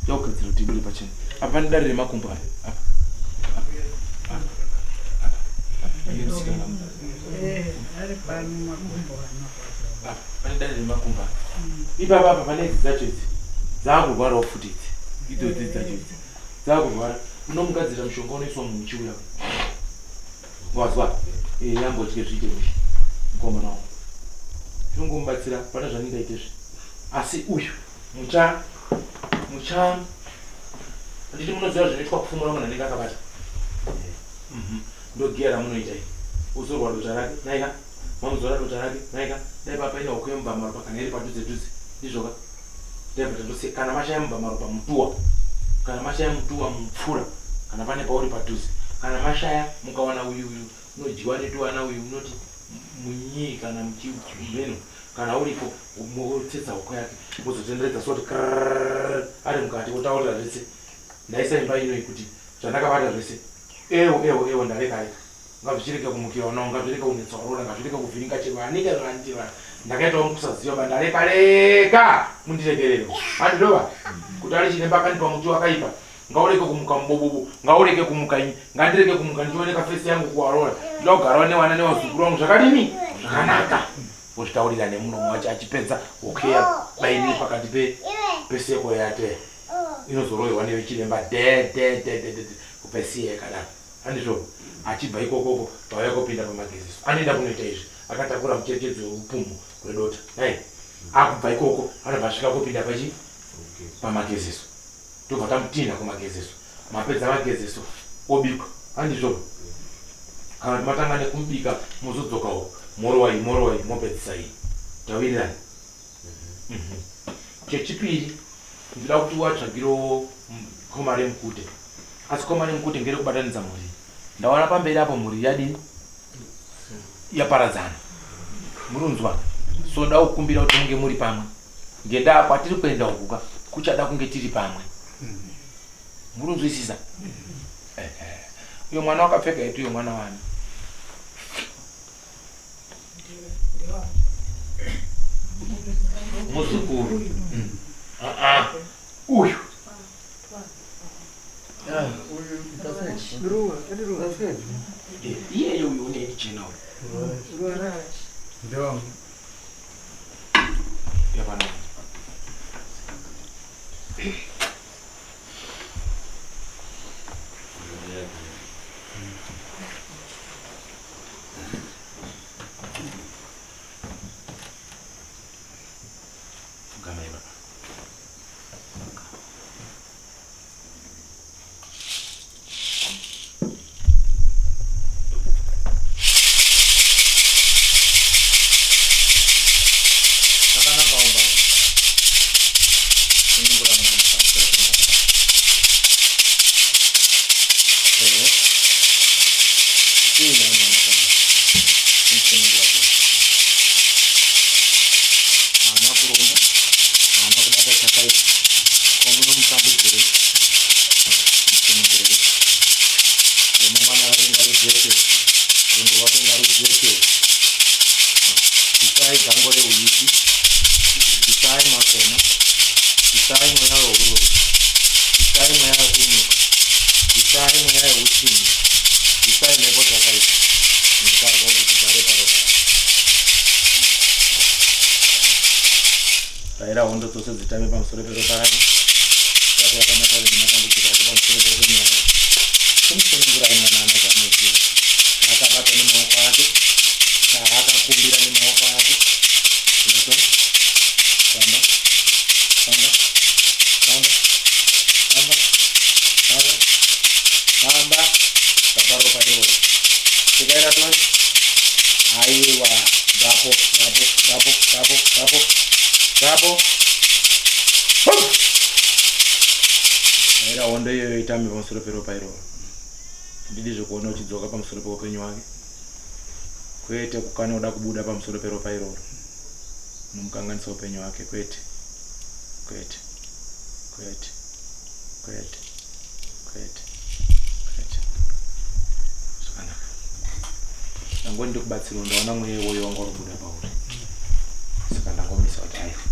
Speaker 1: Yakugadzira kuti ibude pachena. Apa pane dare remakumbo apa. Apa. Apa. Apa. Apa.
Speaker 4: Eh, ari pano makumbo ano.
Speaker 1: Apa pane dare remakumbo apa. Ipapa apa pane idzi dzacho idzi. Dzakurwarawo futi idzi. Idzodzi dzacho idzi. Dzakurwara. Unomugadzirira mushonga unoiswa muuchi uya. Wazwa? Eh, yambodye zviite mushe. Mukomana wangu. Zvinongomubatsira pane zvandingaite zve. Asi uyu mucha mucha handiti munoziva zvinoitwa kufumura munhu anenge akabata mhm. Ndogiya ramunoita iri uzorwa dota rake naika mamuzora dota rake naika dai papaine huku yemubva maropa kana iri padhuze dhuze ndizvoka dai patandose kana mashaya mubva maropa mutuwa kana mashaya mutuwa mupfura kana pane pauri padhuze kana mashaya mukawana uyu uyu unodyiwa netuwana uyu munoti munyii kana muchimheno kana uripo motsetsa huku yake mozotenderedza soti krrrr ari mukati wotaurira zvese ndaisa imba inoyi kuti zvandakabata zvese ewo ewo ewo ndareka reka ngazvichirege kumukira unawo ngazvirege kunetsa waroora ngazvirege kuvhiringa chero anike zvaandiva ndakaitawo mukusaziva ba ndareka reka mundiregerere handidova kuti ari chiremba akandipa muti wakaipa Ngaureke kumuka mubobobo, ngaureke kumuka ini, ngandireke kumuka ndichioneka face yangu kuwaroora. Ndoda kugarawo newana nevazukuru vangu zvakadini? Zvakanaka. Wozvitaurira nemuromo wacho achipedza wokeya bainini pakati pe peseko yate inozorohwa nevechiremba de de de de de kupesiya yakadaro. Handizvo? Achibva ikokoko vauya kupinda pamageziso. Anoenda kunoita izvi akatakura mucherechedzo weupumhu hwedota. Nhai? Akubva ikoko anobva asvika kupinda pachi pamageziso. Tobva tamutinha kumagezeso. Mapedza magezeso obikwa. Handizvo? Kana kuti matanga nekumubika mozodzoka uko. Morowa iyi, morowa iyi, mopedzisa iyi. Tawirirana? Mhm. Chechipiri, ndinoda kuti uvatsvagirewo koma remukute. Asi koma remukute ngerekubatanidza mhuri. Ndaona pamberi apo mhuri yadini? Yaparadzana. Murunzwa? So ndoda kukumbira kuti munge muri pamwe. Ngendaa kwatiri kuenda uku ka kuchada kunge tiri pamwe. Murunzwisisa? Ehe. Uyo mwana wakapfeka yetu uyo mwana wani? Muzukuru. Mm. Ah ah. Uyu. Iye uyu une chena uyu.
Speaker 3: Ndewangu.
Speaker 1: Yapano. Gama ipapa. Zvakanaka wamba. Sunungura mwana pamusoro pemwana. Ehe. Chii naye mwana kana? Kumusunungura kudai. Haana kuromba, haana kubata chakaipa. Ko munomutambudzirei? Musunungurei. Remangwana rake ngarijeke, rwendo rwake ngarujeke. Bvisai gango reuipi, bvisai makona, bvisai mweya weuroyi, bvisai mweya wekunyuka, bvisai mweya yeutsinye, bvisai mhepo dzakaipa dzinokarwa kuti dzigare paropa rake. Raira hondo dzose dzitame pamusoro peropa rake, takura pamatare nematambudziko ake pamusoro peupenyu hwake. Kumusunungurai mwana ane zvaanoziva, chaakabata nemaoko ake, chaakakumbira nemaoko ake. Zvinotwa, famba, famba, famba, famba, famba, famba, baba ropa iroro. Tikaira toni, aiwa, gapo, gapo, gapo, gapo, gapo. Gapo. Aira hondo iyoyo itambe pamusoro peropa iroro. Ndidi zvekuona uchidzoka pamusoro peupenyu hwake. Kwete kukana uda kubuda pamusoro peropa iroro. Unomukanganisa upenyu hwake kwete. Kwete. Kwete. Kwete. Kwete. Kwete. Zvakanaka. Ndangoti ndikubatsire ndaona mweya iwoyo wanga uri kubuda pauri. Saka ndangomisa kuti aiwa.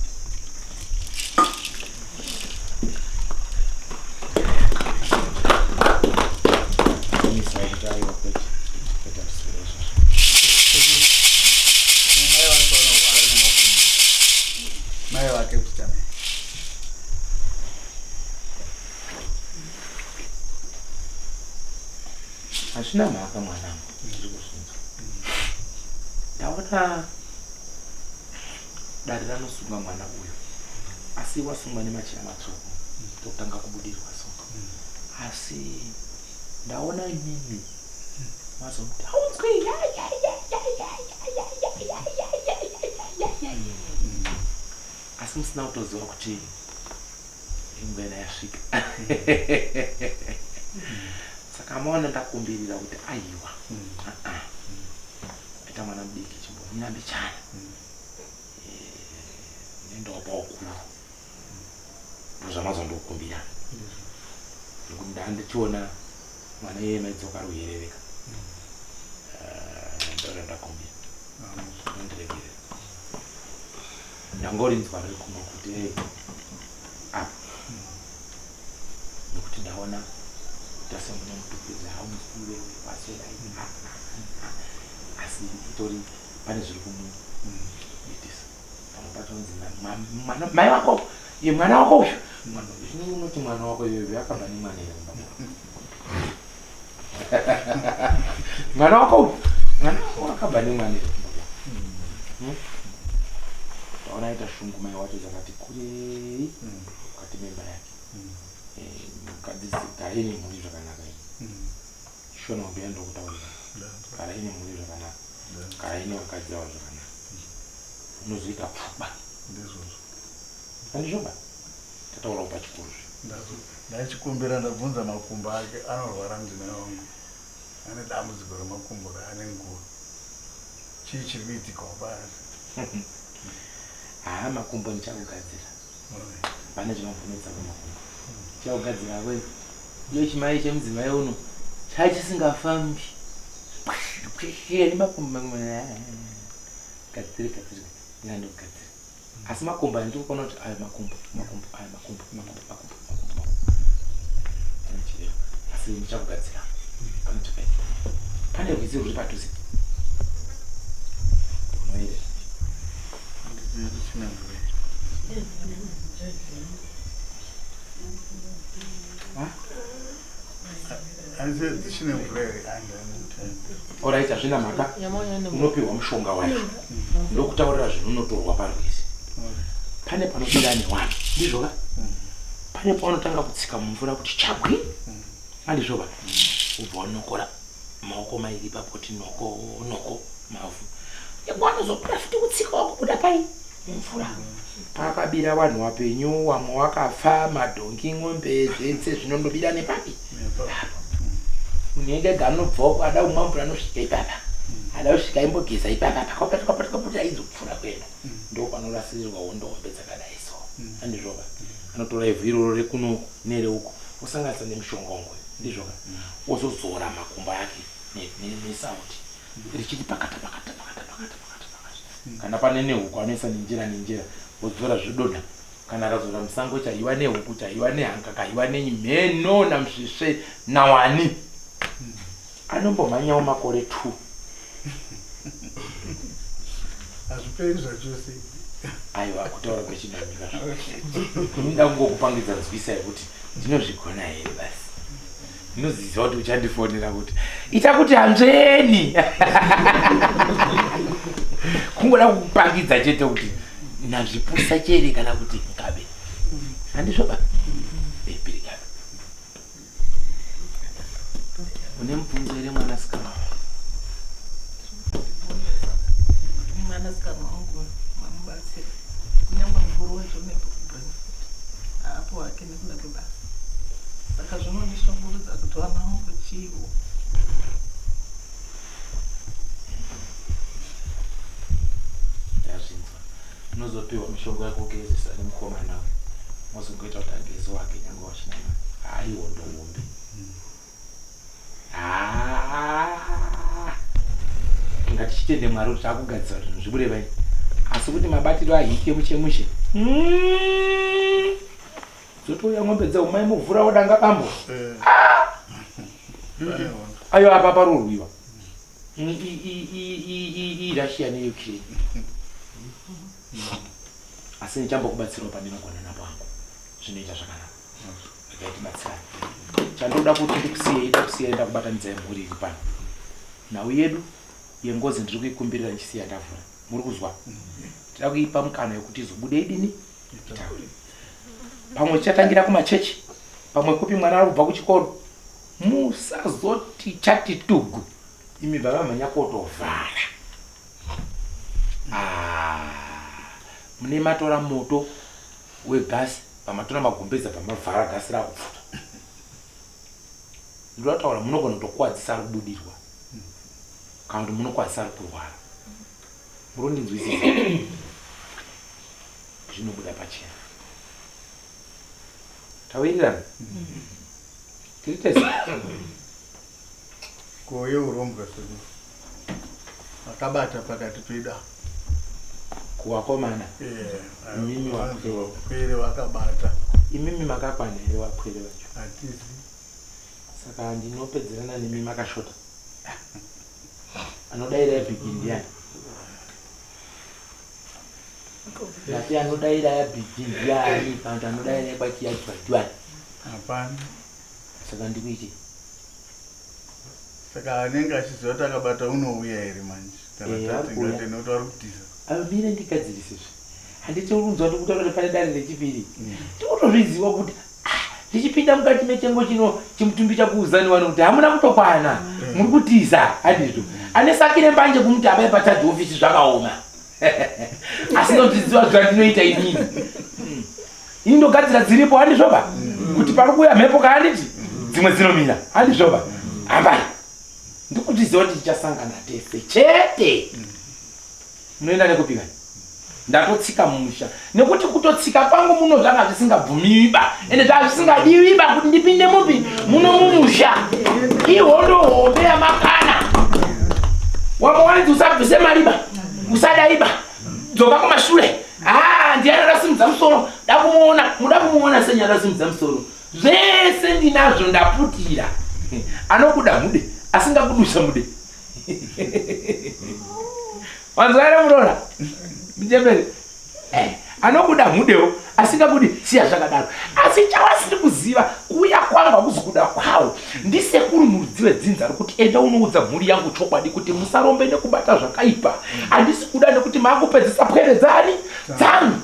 Speaker 1: Ndangomisa kuti aiwa kwete. Kwete hazvisiri izvozvo.
Speaker 3: Mai vake vanorwara nemakumbo. Mai vake kuchana.
Speaker 1: Hazvina mhaka mwanangu, ndiri kuzvinzwa. Ndaona dare ranosunga mwana uyu, asi wasungwa nemachira matsvuku totanga kubudirwa so. Asi ndaona imimi mazomuti haunzwi ya ya ya ya ya ya ya ya ya ya ya ya ya ya. Asi musina kutoziva kuti ingwena yasvika. Saka maona ndakumbirira kuti aiwa, aa, aita mwana mudiki chimbomira mbichana, nendawo paukuru ndozvamazondokumbira nekuti ndandichiona mwana iyeye maidzoka ari kuyerereka. Ndora ndakumbira nondiregerera ndangorinzwa riri kuno kuti ei apa nekuti ndaona kuita semune mutukidzi haunzwi iwewe waswedai, asi itori pane zviri kumuitisa. Pamwe patonzi mwana mai wako ye mwana wako uyu zvino unoti mwana wako iwewe akabva nemwana here kumba kwako? Mwana wako uyu mwana wako akabva nemwana here kumba kwako? Ndaona aita shungu mai wacho dzakati kurei mukati memba yake. Mukadzi garai nemhuri zvakanaka iyi. Shona mbuya ndokutaurira garai nemhuri zvakanaka, garai nevakadzi avo zvakanaka, unozoita pfuba.
Speaker 3: Ndizvozvo.
Speaker 1: Handizvoba tataurawo pachikuru zve.
Speaker 3: Ndachikumbira ndabvunza makumbo ake anorwara mudzimai wangu ane dambudziko remakumbo raane nguva. Chii chiri kuitika paari?
Speaker 1: Haa, makumbo ndichakugadzira. Pane chinombonetsa pamakumbo ndichakugadzira we. Iyo chimai chemudzimai uno chachisingafambi nemakumbo mamwe. Gadzire gadzire ndinandokugadzira, asi makumbo aya ndiri kuona kuti ayo makumbo makumbo ayo makumbo makumbo makumbo makumbo makumbo pane chirema, asi ndichakugadzira. Pane chakaitika, pane rwizi rwuri padhuze runoerera.
Speaker 3: Dzichine mvura here?
Speaker 1: Alright, hazvina mhaka, unopiwa mushonga wacho ndokutaurira zvinhu unotorwa parwizi. Pane panopinda newanhu, ndizvoka? Pane paunotanga kutsika mumvura kuti chabwi, andizvoka? Ubva wanokora maoko mairi ipapo kuti noko noko mavhu ekwanozobuda futi kutsika wakubuda pai mumvura pakabira vanhu vapenyu, vamwe wakafa, madhongi, ng'ombe, zvese zvinondobira nepapi apo. Munhu ega ega anobvawo ada kumwa mvura anosvika ipapa, ada kusvika aimbogeza ipapa pakapatikapatikapati aizopfuura kuenda ndo panorasirirwa hondo hombe dzakadai so, andizvoka? Anotora ivhu iroro rekunoku nereuko osanganisa nemushonga wangu, ndizvoka? Ozozora makumbo ake nesauti richiti pakata pakata pakata pakata pakata pakata. Kana pane nehuku anoisa nenjira nenjira odzora, zvodonha. Kana akazora musango chaiwa nehuku, chaiwa nehanga, kaiwa nemheno namusvisve nawani anombomhanyawo makore 2.
Speaker 3: Hazviperi zvachose.
Speaker 1: Aiwa, kutaura kwechinamika, inoda kungokupangidza nzwisa yekuti ndinozvigona here basi. Ndinoziziva kuti uchandifonera kuti ita kuti hanzveni, kungoda kukupangidza chete kuti nazvipusa chere kana kuti ngabe handizvoba pirikabe. Une mubvunzo here, mwanasikana?
Speaker 9: Mwanasikana wangu mamubatsira, kunyange mukuru wacho neBrentford haapo hake nekuda kwebasa, saka zvinondishungurudza kuti vana vangu chivo.
Speaker 1: Ndazvinzwa, unozopiwa mishonga yekugezesa nemukomana. Mozongoita kuti ageze wake nyange wachina mari. Hayi hondo hombe. Haa. Ngatichitende Mwari kuti takugadzira zvinhu zvibude vai. Asi kuti mabatiro ahike mushe mushe. Dzotouya ng'ombe dzeumai muvhura wodanga bambo. Eh. Ah! Ayo apa parurwiwa. IRussia neUkraine. Asi ndichambokubatsirawo pandinogona napo hangu. Zvinoita zvakanaka. Regai tibatsirane. Chandoda kuti ndikusiyei, ndakusiyai ndakubatanidzai mhuri iri pano. Nhau yedu yengozi ndiri kuikumbirira ndichisiya ndavhura. Muri kuzwa? Tida kuipa mukana wekuti izobude idini? Itaure. Pamwe tichatangira kumachechi, pamwe kupi mwana ari kubva kuchikoro. Musazoti chati tugu. Imi baba mhanya kotovhara. Ah, mune matora moto wegasi pamatora magumbeza pamavhara gasi rakupfuta. Ndoda kutaura munogona kutokuwadzisa ari kubudirwa kana kuti munokwadzisa ari kurwara. Murondinzwisisa? Zvinobuda pachena. Tawirirana? Tiri tese?
Speaker 3: Ko yeurombwa sekuru akabata pakati pedu apa.
Speaker 1: Kuvakomana?
Speaker 3: Eh,
Speaker 1: Imimi
Speaker 3: vanzi
Speaker 1: wapwere.
Speaker 3: wapwere vakabata.
Speaker 1: Imimi makakwana here wapwere vacho?
Speaker 3: Hatizi.
Speaker 1: Saka ndinopedzerana nemi makashota. Anodaira yabhigi ndiani? Ndati anodaira yabhigi ndiani? Kana kuti anodaira yekwachiyadzwa ndiani?
Speaker 3: Hapana.
Speaker 1: Saka ndikuite.
Speaker 3: Saka anenge achiziva kuti akabata unouya here manje? Kana
Speaker 1: Eh,
Speaker 3: tati
Speaker 1: ari kuuya.
Speaker 3: ngati nekuti ari kutiza.
Speaker 1: Ayo mire ndigadzirise zve. Handiti uri kunzwa ndikutaura kuti pane dare rechipiri. Ndikutozviziva kuti ah, ndichipinda mukati mechengo chino chimutumbi chakuuzani wani kuti hamuna kutokwana. Muri kutiza handizvo. Ane saki rembanje kumuti abai patadhi ofisi zvakaoma. Asi ndozviziva zvandinoita inini. Ini ndogadzira dziripo handizvoba kuti pari kuuya mhepo ka handiti dzimwe dzinomira handizvoba hambai ndikutiziva kuti tichasangana tese chete munoenda nekupi kani ndatotsika mumusha nekuti kutotsika kwangu muno zvanga zvisingabvumiwiba ende zvanga zvisingadiwiba kuti ndipinde mupi muno mumusha ihondo hombe yamakana wamwe wainzi usabvise mariba usadaiba dzoka kumashure ah ndiani akasimudza musoro da kumuona muda kumuona senya akasimudza musoro zvese ndinazvo ndaputira anokuda mude asingakudusa mude wanzwa here muroora muchembere eh, anokuda mudewo asingakudi siya zvakadaro asi chawasiri kuziva kuuya kwangu hakuzi kuda kwawo ndisekuru murudzi wedzinza rekuti enda unoudza mhuri yangu chokwadi kuti musarombe nekubata zvakaipa handisi kuda nekuti maakupedzisa pwere dzani dzangu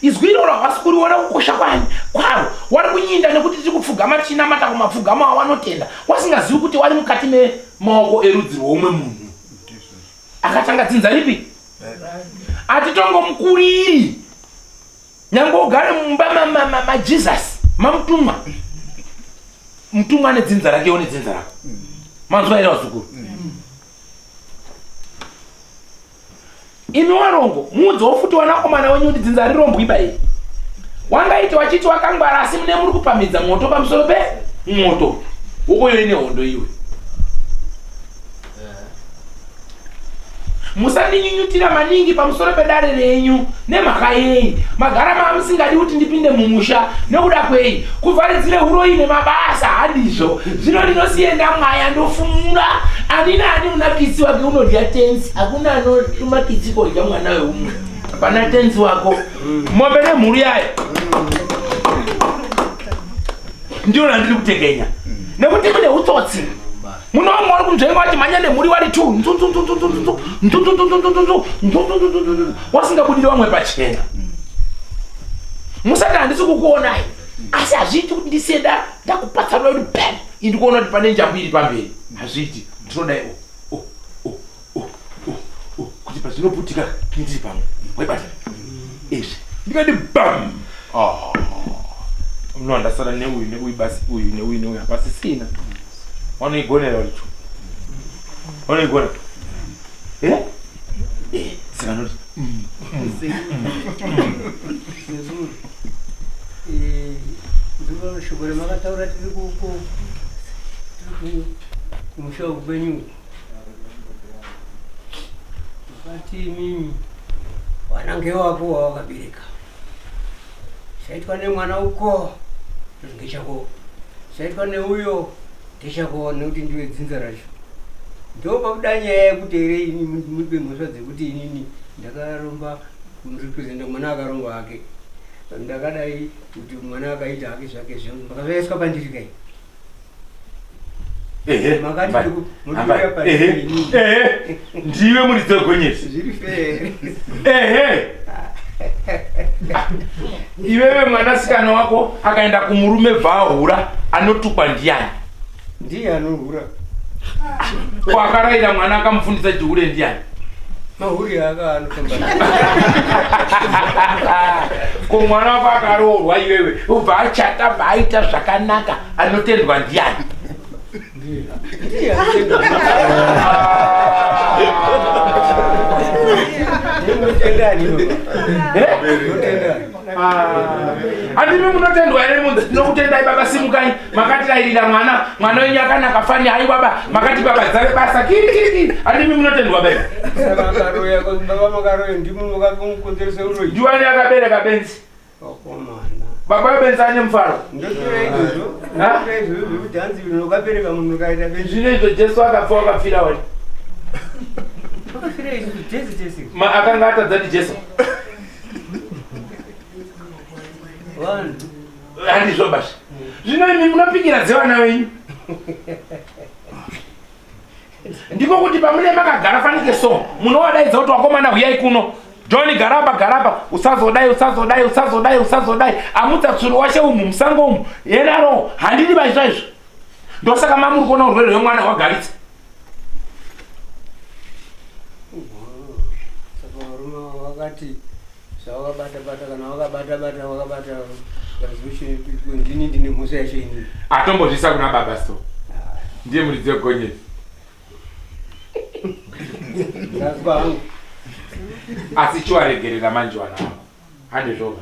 Speaker 1: izwi iroro havasi kuriona kukosha kwani kwaro wari kunyinda nekuti tiri kupfugama tichinamata kumapfugamo awanotenda wasingazivi kuti wari mukati memaoko erudzi rweumwe munhu akatanga dzinza ripi atitongomukuriri nyange ugare mumba majesus mamutumwa mutumwa ane dzinza rake one dzinza rako manzwa here vazukuru imi warongo muudzewo futi wanakomana wenyu kuti dzinza rirombwi bai wangaiti wachiti wakangwara asi mune muri kupamhidza moto pamusoro pe moto wokoyo ine hondo iwe Musandinyunyutira maningi pamusoro pedare renyu. Nemhaka yei? Magara maamusingadi kuti ndipinde mumusha. Nekuda kwei? Kuvharidzire huroyi nemabasa, handizvo? Zvino ndinosiye ndamwaya ndofumura. Ani naani una kitsi wake unodya tenzi. Hakuna anotuma kitsi kodya mwana weumwe. Pana tenzi wako. Mombe nemhuru yayo. Ndiro randiri kutekenya. Nekuti mune utsotsi. Muno vamwe vari kunzvenga vachimhanya nemhuri vari tu nzunzunzunzunzunzu nzunzunzunzunzunzu nzunzunzunzunzunzu wasingabudiri vamwe pachena. Musati handisi kukuonai asi hazviiti kuti ndisiye da ndakupatsanura kuti bam ini kuona kuti pane njambu iri pamberi hazviiti ndinodai o o o o o o kuti pazvinoputika ndiri pamwe waibata izvi ndikati bam ah. No ndasara neuyu neuyu basi uyu neuyu neuyu hapasisina wanoigonera uri tu wanoigona eh eh saka noti
Speaker 2: Sekuru, ndiro shoko ramakataura tiri kumusha kwenyu. Makati imimi wana ngewako wawakabereka. Chaitwa nemwana uko ngechako. Chaitwa neuyo ngechako nekuti ndiwe dzinza racho. Ndopabuda nyaya yekuti here ini mupe mhosva dzekuti inini ndakaromba representa mwana akaromba hake. Ndakadai kuti mwana akaita hake zvake zvangu makazvaiswa pandiri kai.
Speaker 10: Ehe,
Speaker 2: Makati
Speaker 10: ambai,
Speaker 2: muri
Speaker 10: ambai,
Speaker 2: kuuya pandiri
Speaker 10: ehe,
Speaker 2: inini.
Speaker 10: ehe, ndiwe muridzi wegonyeti.
Speaker 2: Zviri fair.
Speaker 10: Ehe. Iwewe mwanasikana wako akaenda kumurume bvaahura anotukwa ndiyani?
Speaker 2: Ndiye anohura.
Speaker 10: Ko akaraira mwana akamufundisa chihure ndiyani?
Speaker 2: Mahuri aka anofamba.
Speaker 10: Ko mwana wako akaroorwa iwewe ubva achata bva aita zvakanaka anotendwa ndiyani?
Speaker 2: Ndiye anotendwa. Ndinotendani. Ndinotendani.
Speaker 10: Handimi munotendwa here munzi tinokutendai baba simukai makatirairira mwana mwana wenyu akanaka fani hai baba makati baba dzave basa kiri kiri kiri handimi munotendwa baba.
Speaker 2: Saka akaroya baba makaroya ndimi makamukonzeresa uroyi.
Speaker 10: Ndiwani akabereka benzi?
Speaker 2: Wakomana.
Speaker 10: Baba vebenzi ane mufaro.
Speaker 2: Ndotora izvozvo. Ndotora izvozvo zvekuti hanzi ukabereka munhu ukaita benzi.
Speaker 10: Zvino izvo Jesu akafa wakafira wani.
Speaker 2: Wakafira izvozvo tese tese.
Speaker 10: Ma akanga atadza ndi Jesu.
Speaker 2: Vanhu.
Speaker 10: Handizvo basha. Zvino imi munopikira dzevana venyu. Ndiko kuti pamune makagara fanike so munovadaidza kuti wakomana huyai kuno. John garapa garapa usazodai usazodai usazodai usazodai amutsa tsuro washe umu musango umu yenaro handidi baizva izvo. Ndosaka mamuri kuona urwere hwemwana hwagaritsa.
Speaker 2: Saka varume vakati zvawakabata bata kana wakabata bata wakabata ndini ndine mhosva yacho inini.
Speaker 10: Atombozvisa kuna baba so. Ndiye muridzi wegonyeti.
Speaker 2: Ndazwa hangu.
Speaker 10: Asi chiwaregerera manje wana wako. Handizvoka.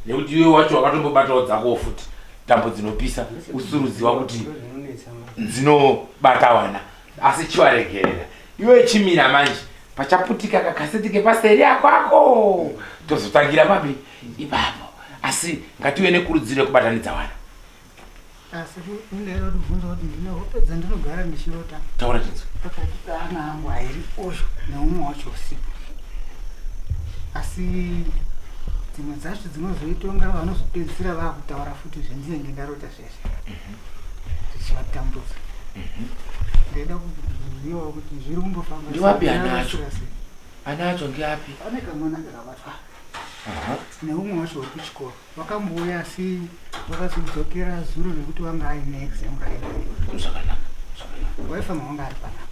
Speaker 10: Nekuti iwe wacho wakatombobatawo dzakowo futi tambo dzinopisa usuruziwa kuti dzinobata wana. Asi chiwaregerera. Iwe chimira manje pachaputika kakaseti kepaseri ako ako tozotangira papi ipapo. Asi ngative nekurudziro yekubatanidza wana.
Speaker 11: Asi ndinoda kubvunza kuti ndine hope dzandinogara ndichirota.
Speaker 10: Taura tinzwe.
Speaker 11: Pakati peana angu airi osho neumwe wacho usiku. Asi dzimwe dzacho dzinozoitonga vanozopedzisira vakutaura futi zvendinenge ndarota zvese. Zvichivatambudza. Ndaida kuzivawo kuti zviri kumbofamba.
Speaker 10: Ndiwapi ana acho? Ana acho ngeapi?
Speaker 11: Pane kamwana kakabatwa. Neumwe wacho uri kuchikoro. Vakambouya asi vakazodzokera zuro nekuti vanga aine exam raida.
Speaker 10: Zvakanaka. Zvakanaka.
Speaker 11: Waifanirwa kunge ari panapa.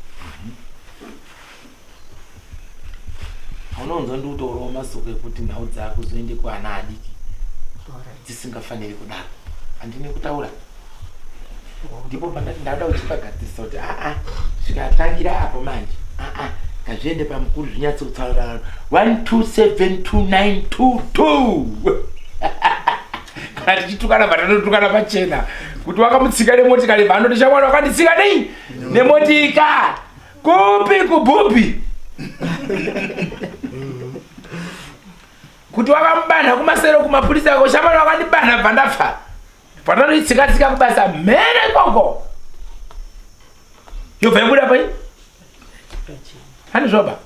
Speaker 10: Unounzwa ndikutaurawo masoko ekuti nhau dzako zoende kuana adiki dzisingafaniri kudaro. Handini kutaura. Ndipo pandati ndada kuchipagadzirisa kuti aa zvikatangira apo manje aa ngazviende pamukuru zvinyatsotsaurana 1 2 7 2 9 2 2 kana tichitukana vatanotukana pachena kuti wakamutsika nemotikari bva shamwari wakanditsika nei nemotika kupi kubhupi kuti wakamubanha kumasero kumapurisa ako shamwari wakandibanha bva ndafa patanoitsika tsika kubasa mhere ikoko yobva yabuda pai handizvoba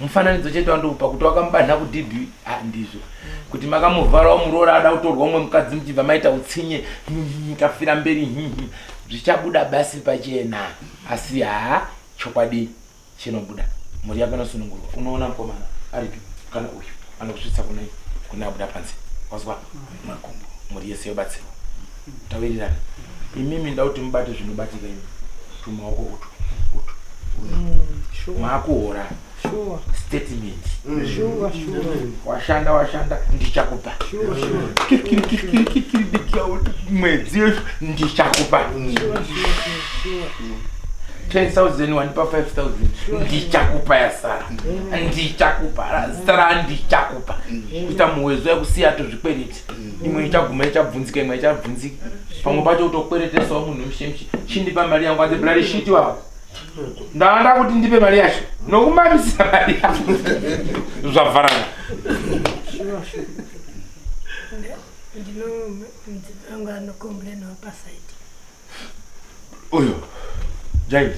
Speaker 10: mufananidzo chete wandikupa kuti wakamubanha kudb ah, ndizvo kuti makamuvharawo muroora ada kutorwa umwe mukadzi muchibva maita utsinye kafira mberi zvichabuda basi pachena asi haa chokwadi chinobuda mhuri yako inosunungurwa unoona mukomana aripi kana uyu anokusvitsa kune kune abuda panze wazwa makumbo mhuri yese yobatsirwa tawirirana imimi nda kuti mubate zvinobatika imi tumaoko utu utu utu makuhora statement washanda washanda ndichakupa mwedzi ndichakupa. 10000 wandipa 5000 ndichakupa yasara ndichakupa zita randichakupa kuita muwezo yekusiya tozvikwereti imwe ichaguma ichabvunzika imwe ichabvunzika pamwe pacho kutokweretesawo munhu mushe mushe chindipa mari yangu anze blari shiti wavo ndanga ndakuti ndipe mari yacho nokumamisira mari yacho zvavharana
Speaker 7: Ndino mudzimai wangu anocomplaina pasaidi.
Speaker 10: Uyo giant.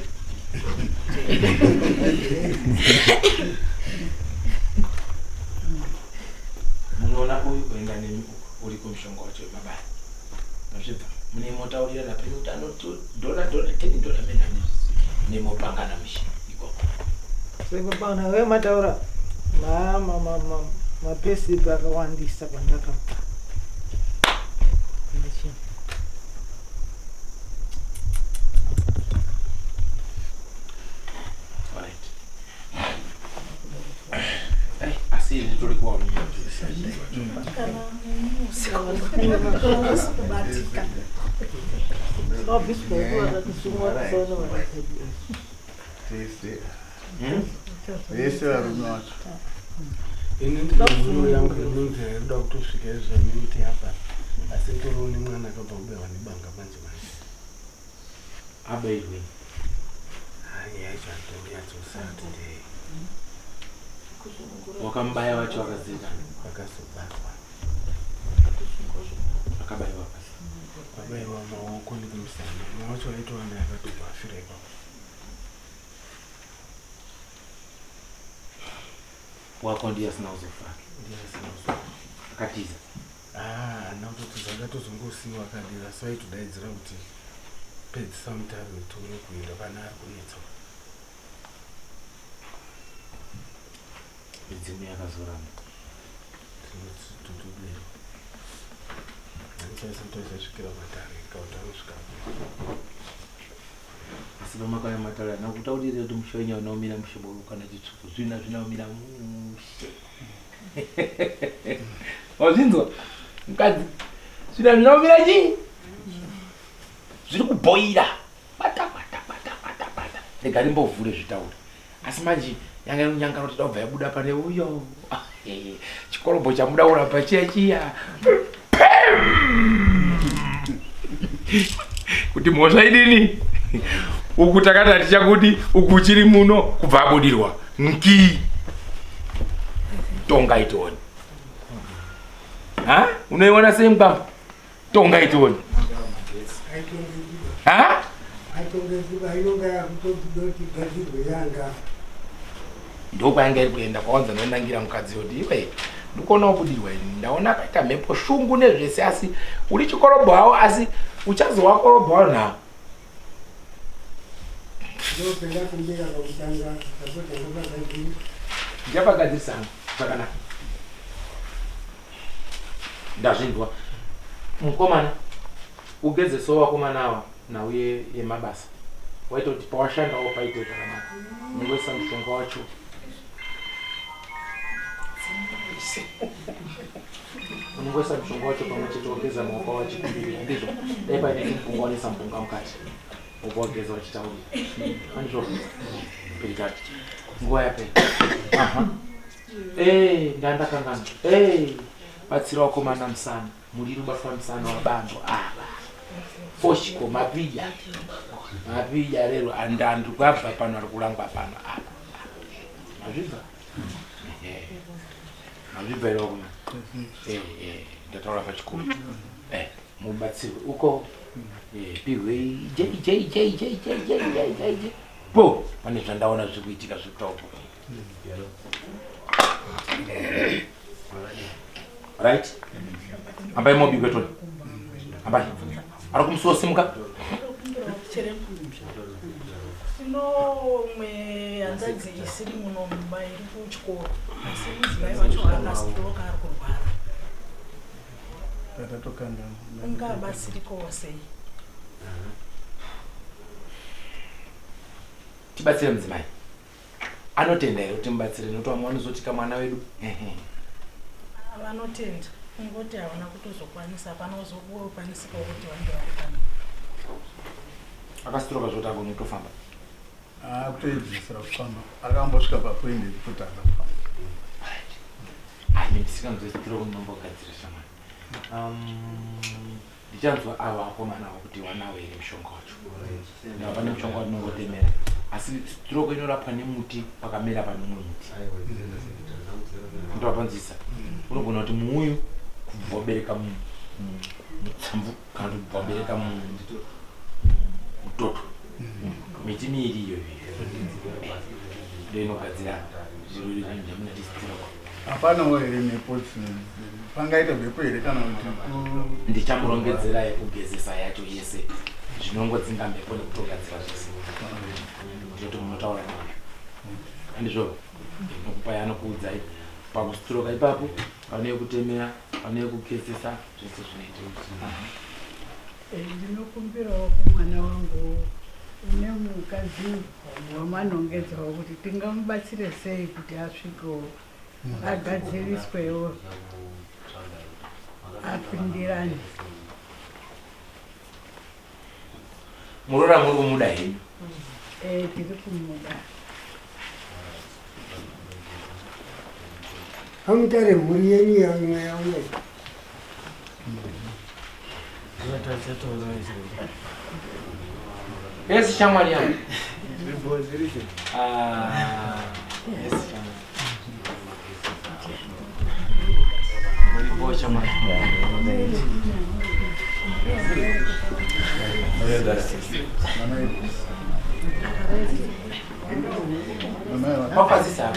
Speaker 10: Munoona uyu kuenda nemi uku uriko mushonga wacho wemabaya. Mazvibva mune motaurirana pene kuti anoti dhola dhola teni dhola mena nemopangana mishe ikoko.
Speaker 11: Sekupana we mataura ma ma ma ma mapesipi akawandisa kwandakabva.
Speaker 10: Asi nditori kuwa
Speaker 3: Vese varume vacho.
Speaker 12: Ini ndinozivo yangu inonzi yaida kutosvika izvo minute yapa asi nditoriwo nemwana akabva kubaiwa nebanga manje manje.
Speaker 10: Abairwe.
Speaker 12: Hai yacho handinyatsosati ndei.
Speaker 10: Wakamubaya wacho akazivikana.
Speaker 12: Akazobatwa.
Speaker 10: Akabaiwa pasi.
Speaker 12: Abaiwa maoko nekumusana. Mumwe wacho aitova naye akatobva afira ipapo.
Speaker 10: Wako ndiye asina kuzofa.
Speaker 12: Ndiye asina kuzofa.
Speaker 10: Akatiza.
Speaker 12: Ah, haana kutotiza akatozongosiiwa akadira asi vaitodaidzira kuti pedzisa mutare tione kuenda pana ari kunetsa.
Speaker 10: Midzimu yakazoramba.
Speaker 12: Tinoti totodero. Handichaisati vachasvikira matare kauti anosvika.
Speaker 10: Asi pamakauya matare haana kutaurira kuti mushe wenyu hauna kumira mushe bodo kana chitsvuku zvina zvina kumira mushe. Wazvinzwa? Mukadzi zvina zvina kumira chii? Zviri kubhoira. Bata bata bata bata bata. Rega rimbovhure zvitaure. Asi manje yanga inonyangara kuti dobva yabuda pane uyo. Chikorobho chamuda kurapa chiya chiya. Kuti mhosva idini? Uku takati hatichakudi, uku uchiri muno kubva abudirwa. Nki. Tonga itione. Ha? Unoiona sei mkwamba? Tonga itione. Ha? Ndokwayanga iri kuenda kwawanza nonangira mukadzi kuti iwe ndikuona wabudirwa ini ndaona akaita mhepo shungu nezvese asi uri chikorobho hawo asi uchazowakorobho hawo nhau ndichapagadzirisa zvakanaka ndazvinzwa mukomana ugezesewo vakomana ava nhau yemabasa waita kuti pawashandawo paite zvakanaka unongoisa mushonga wacho unongoisa mushonga wacho pamwe chete wogeza maoko wachikumbirira ndizvo dai paine mupunga wanisa mupunga mukati wobva wageza wachitaurira andizvo pirikati nguva yapera aha Eh, ndandakangana Eh, batsira wakomana musana muriri ubatwa musana wabambo ava foshiko mapija mapija rero andandi kwabva pano ari kurangwa pano apa mazvibva mazvibva here wakomana eh, eh, ndataura pachikuru eh, mubatsirwe uko pihwei j j j j j j j j j po pane zvandaona zviri kuitika zviri kutaurwa right ambai mobikwe toni ambai ari kumusuwo simuka
Speaker 9: Tinomwe hanzvadzi isiri muno mumba iri kuchikoro asi mudzimai wacho akastroka ari kurwara. Ungabatsirikowo sei?
Speaker 10: Tibatsire mudzimai. Anotenda here kuti mubatsire nokuti vamwe vanozoti kamwana wedu ehe.
Speaker 9: Vanotenda kungoti havana kutozokwanisa hapana kuzokwanisikawo kuti vange vari pano.
Speaker 10: Akastroka zvoti agone kutofamba.
Speaker 3: Akutoedzesera kufamba akambosvika papoindi yekutotadza kufamba.
Speaker 10: Hayi ndisikanzwe stroke ndombogadzira shamwari. Ndichanzwa ava vakomana ava kuti wanawo here mushonga wacho. Ndava mushonga watinongotemera. Asi stroke inorapwa nemuti wakamera pane umwe muti. Ndovapanzisa. Unogona kuti muuyu kubva wabereka mutsamvu kana kuti kubva wabereka mutoto. Miti miiri iyoyo ndoinogadzira zvirwere zvinhu zvamunati stroke.
Speaker 3: Hapanawo here mhepo pangaita mhepo here kana kuti
Speaker 10: Ndichamurongedzera yekugezesa yacho yese zvinongodzinga mhepo nekutogadzira zvese. Ndinoti munotaura nayo. Handizvo? Ndinokupai anokuudzai pakustroka ipapo pane yekutemera pane yekugezesa zvese zvinoita.
Speaker 13: Ndinokumbirawo kumwana wangu une mukadzi wamanongedzawo kuti tingamubatsire sei kuti asvikewo agadziriswewo apindirane.
Speaker 10: Muroora muri kumuda henyu?
Speaker 13: Tiri kumuda.
Speaker 4: Hamutare mhuri yenyu yaimwe yauya.
Speaker 10: Yes, shamwari yangu. Ah, yes, shamwari. Muripo shamwari. Wakwazisa.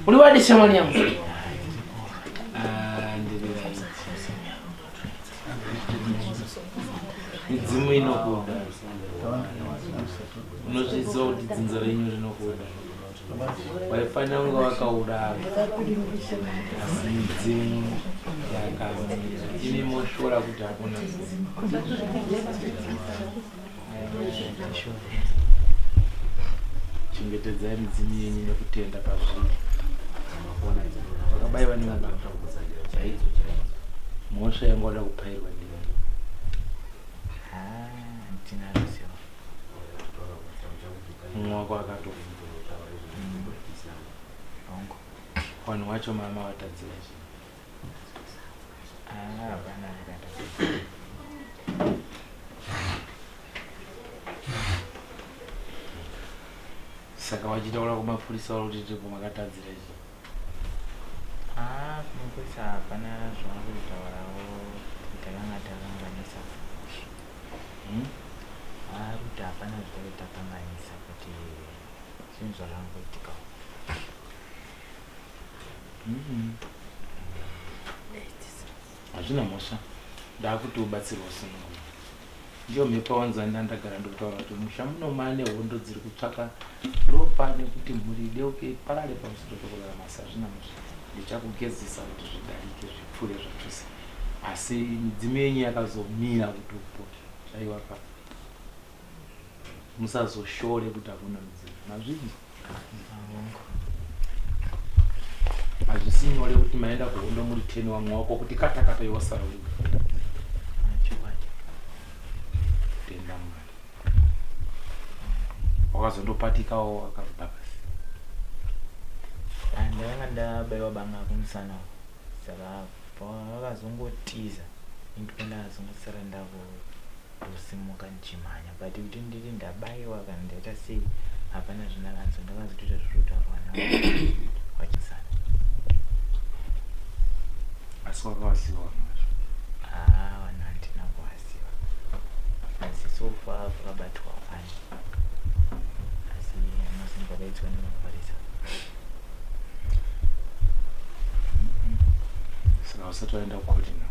Speaker 10: Uri wadi shamwari yangu? Ah, ndiri right. Midzimu inokuda. Unozviziva kuti dzinza renyu rinokuda. Waifanira kunge wakauraya. Asi midzimu yakamira. Imi moshora kuti hakuna. Chengetedzai midzimu yenyu nekutenda pazviri. Vakabaiwa nemabanga chaidzo chaidzo. Mhosva yanga wada kupairwa ndini.
Speaker 14: Handina ruzivo.
Speaker 10: Mumwe wako akatofa.
Speaker 14: Hongu.
Speaker 10: Vanhu wacho mama watadzira chii?
Speaker 14: Hapana akatadzira.
Speaker 10: Saka wachitaura kumapurisa uri kuti tipo makatadzira chii?
Speaker 14: Ah, kumapurisa hapana zvavari kutaurawo kuti takanga takanganisa. Vari kuti hapana zvatanga takanganisa kuti zvinhu zvakangoitikawo.
Speaker 10: Hazvina mhosva. Ndakuti ubatsirwe usunungurwe. Ndiyo mhepo yawanza ndandagara ndikutaura kuti musha muno mane hondo dziri kutsvaka ropa nekuti mhuri ideuke iparare pamusoro pekurarama asi hazvina mhosva. Ndichakugezesa kuti zvidarike zvipfuure zvachose. Asi midzimu yenyu yakazomira kuti upore. Aiwa ka. Musazoshore kuti hakuna midzimu. Mazvinzwa? Hazvisi nyore kuti maenda kuhondo muri 10 wamwe wako kuti kata kata iwe wasara uri wega. Tenda Mwari. Wakazondopatikawo akabva pasi.
Speaker 14: Ndakanga ndabaiwa banga kumusana uku. Saka pavakazongotiza ndipo ndakazongosara ndakutosimuka ndichimhanya but kuti nditi ndabaiwa kana ndaita sei hapana zvandakanzwa ndakazotoita zvekutotaurwa navo vachisana.
Speaker 10: Asi wakavaziva vanhu vacho?
Speaker 14: Haa vanhu handina kuvaziva asi so far pakabatwa one asi anozi pakaidzwa nemapurisa.
Speaker 10: Saka usati waenda kukoti now?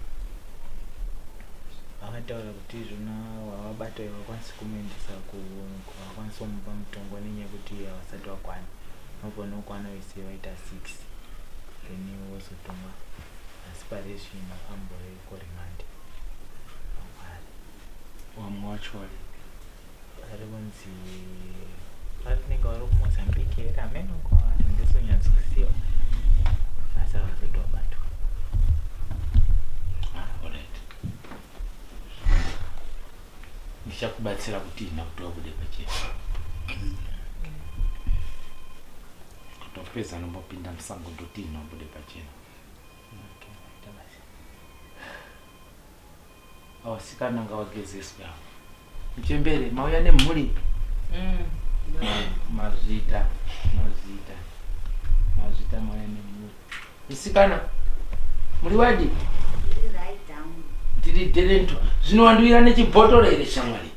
Speaker 14: Vakataura kuti izvona wavabata uyu vakwanisi kumuendesa havakwanisi kumupa mutongo nenyaya yekuti havasati vakwana. Vanofanira kukwana vese vaita 6 then vozotongwa asi pari zvino ambori kuremand.
Speaker 10: Vamwe wacho vari
Speaker 14: vari kunzi vanenge vari kumozambique here hameno kwavari ndisonyatsoziva asi havasati vabatwa.
Speaker 10: Alright. Ndichakubatsira kutinha kuti wabude pachena. Kutopedza nombopinda musango ndotinha wabude pachena.
Speaker 14: Okay, maita basa.
Speaker 10: Vasikana ngavagezeswe ava. Muchembere mauya nemhuri? Mazvita, mazvita. Mazvita mauya nemhuri. Musikana, muri wadi? Ndiri dherento. Zvino wandiwira nechibhotoro here shamwari?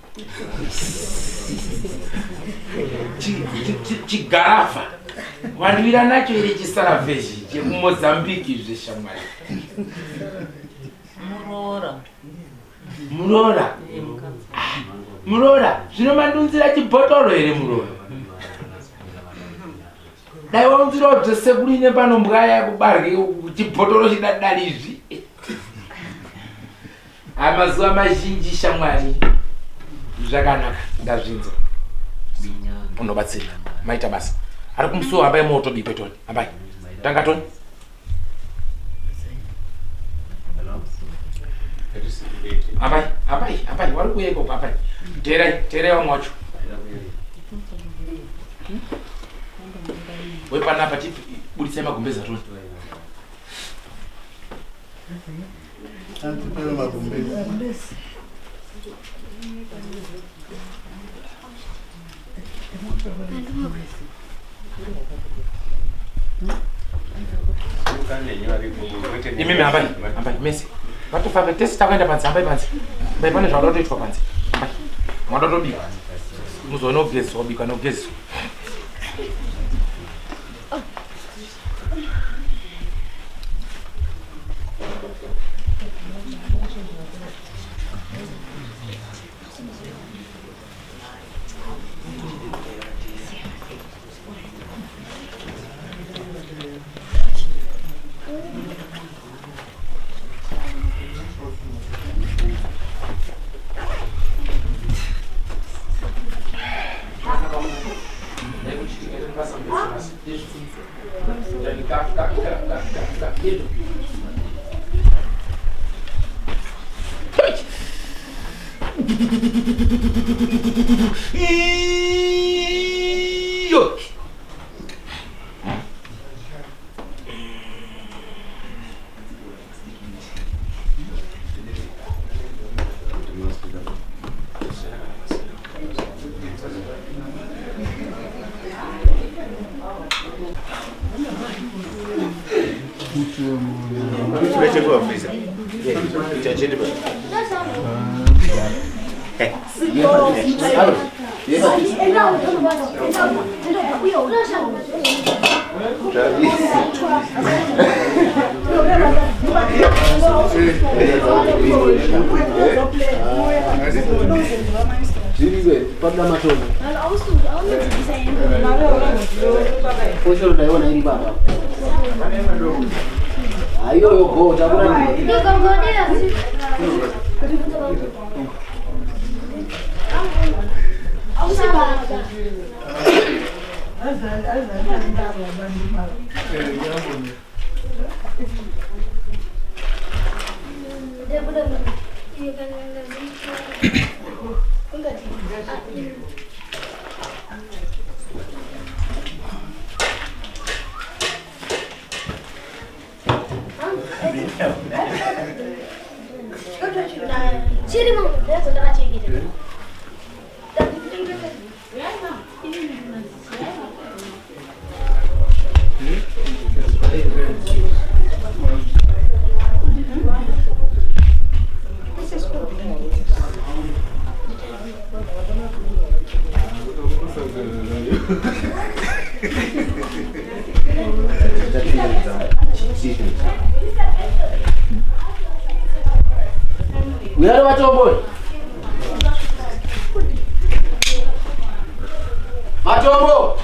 Speaker 10: Chigarafa. Wandiwira nacho here chisaravheji chekumozambique izve shamwari?
Speaker 5: Muroora.
Speaker 10: Muroora. Muroora, zvino mandunzira chibhotoro here muroora? Dai waunzirawo zvesekuru ine pano mbwa yakubarwe chibhotoro chidadali izvi. Ha mazuva mazhinji shamwari zvakanaka ndazvinzwa. Unobatsira. Maita basa. Ari kumusuwa hambai motobikwe toni. Hambai. Tanga toni. Amai, amai, amai, wari kuuya ikoko amai. Teerai, teerai vamwe wacho. Wepanapa tibudisai magumbezi atoni.
Speaker 3: Magumbezi.
Speaker 10: Imimi hambai, hambai mese. Vatofamba tese takaenda panze, hambai panze. Hambai pane zvauda kutoitwa panze. Hambai. Mwada kutobika. Muzoona kugezwa, kubika nokugezwa. Iyo.
Speaker 6: Panoda matombo. Foshoro ndaiona iri baba. Ayoyo go takura. Uyari matombo. Matombo.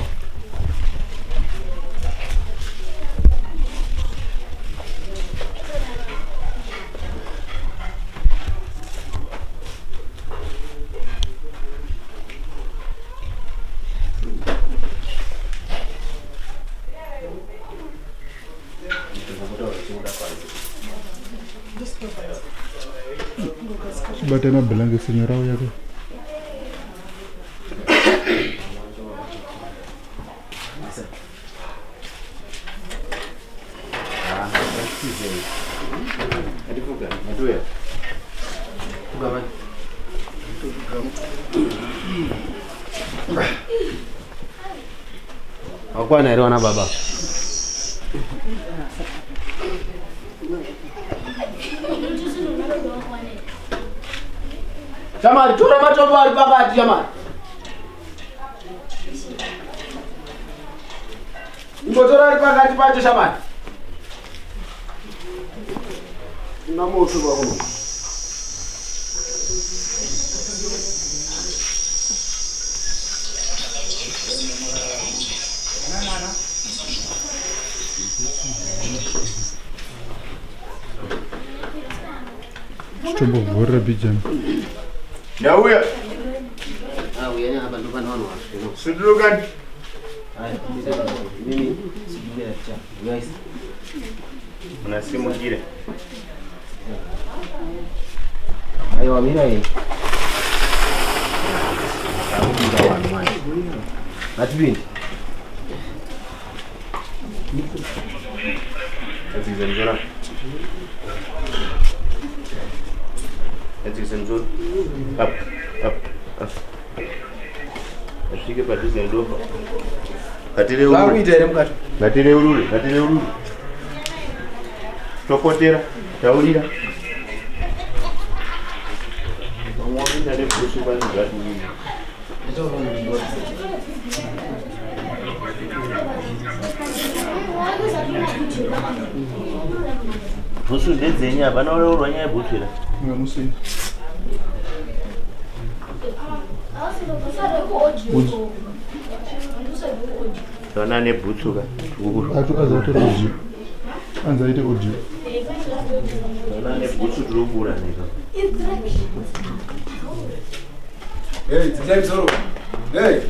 Speaker 3: Chibata mabhilangesi nyora uyako.
Speaker 6: Wakwana here wana baba? Shamari, tora matombo ari pakati shamari. Imbotora ari pakati pacho shamari. Una moto kwakuno.
Speaker 3: Chitombovhurira bhijani.
Speaker 10: Ndauya.
Speaker 6: Ah, uya apa ndopane vanhu vasvino.
Speaker 10: Sudurukani.
Speaker 6: Mimi sudurukani cha. Guys.
Speaker 10: Unasimukira.
Speaker 6: Aiwa mira iyi. Akubika vanhu manje. Ngatipinde.
Speaker 10: Ngadzikise musoro. Ngadzikise musoro. Up, up, up. Asvike padhuze nedofa. Ngatireurure.
Speaker 6: Vakuita here mukati?
Speaker 10: Ngatireurure, ngatireurure. Topotera, taurira. Vamwe vapinda nebhutsu panozvadii. Bhutsu ndedzenyu hapana ureurwa nyaya yebhutsu ira.
Speaker 3: Ngamusei.
Speaker 10: Vana nebhutsu ka.
Speaker 3: Atu azatora audio. Anzi aite audio.
Speaker 10: Vana nebhutsu tiri kubura neka.
Speaker 15: Hey, dzidzai musoro. Hey.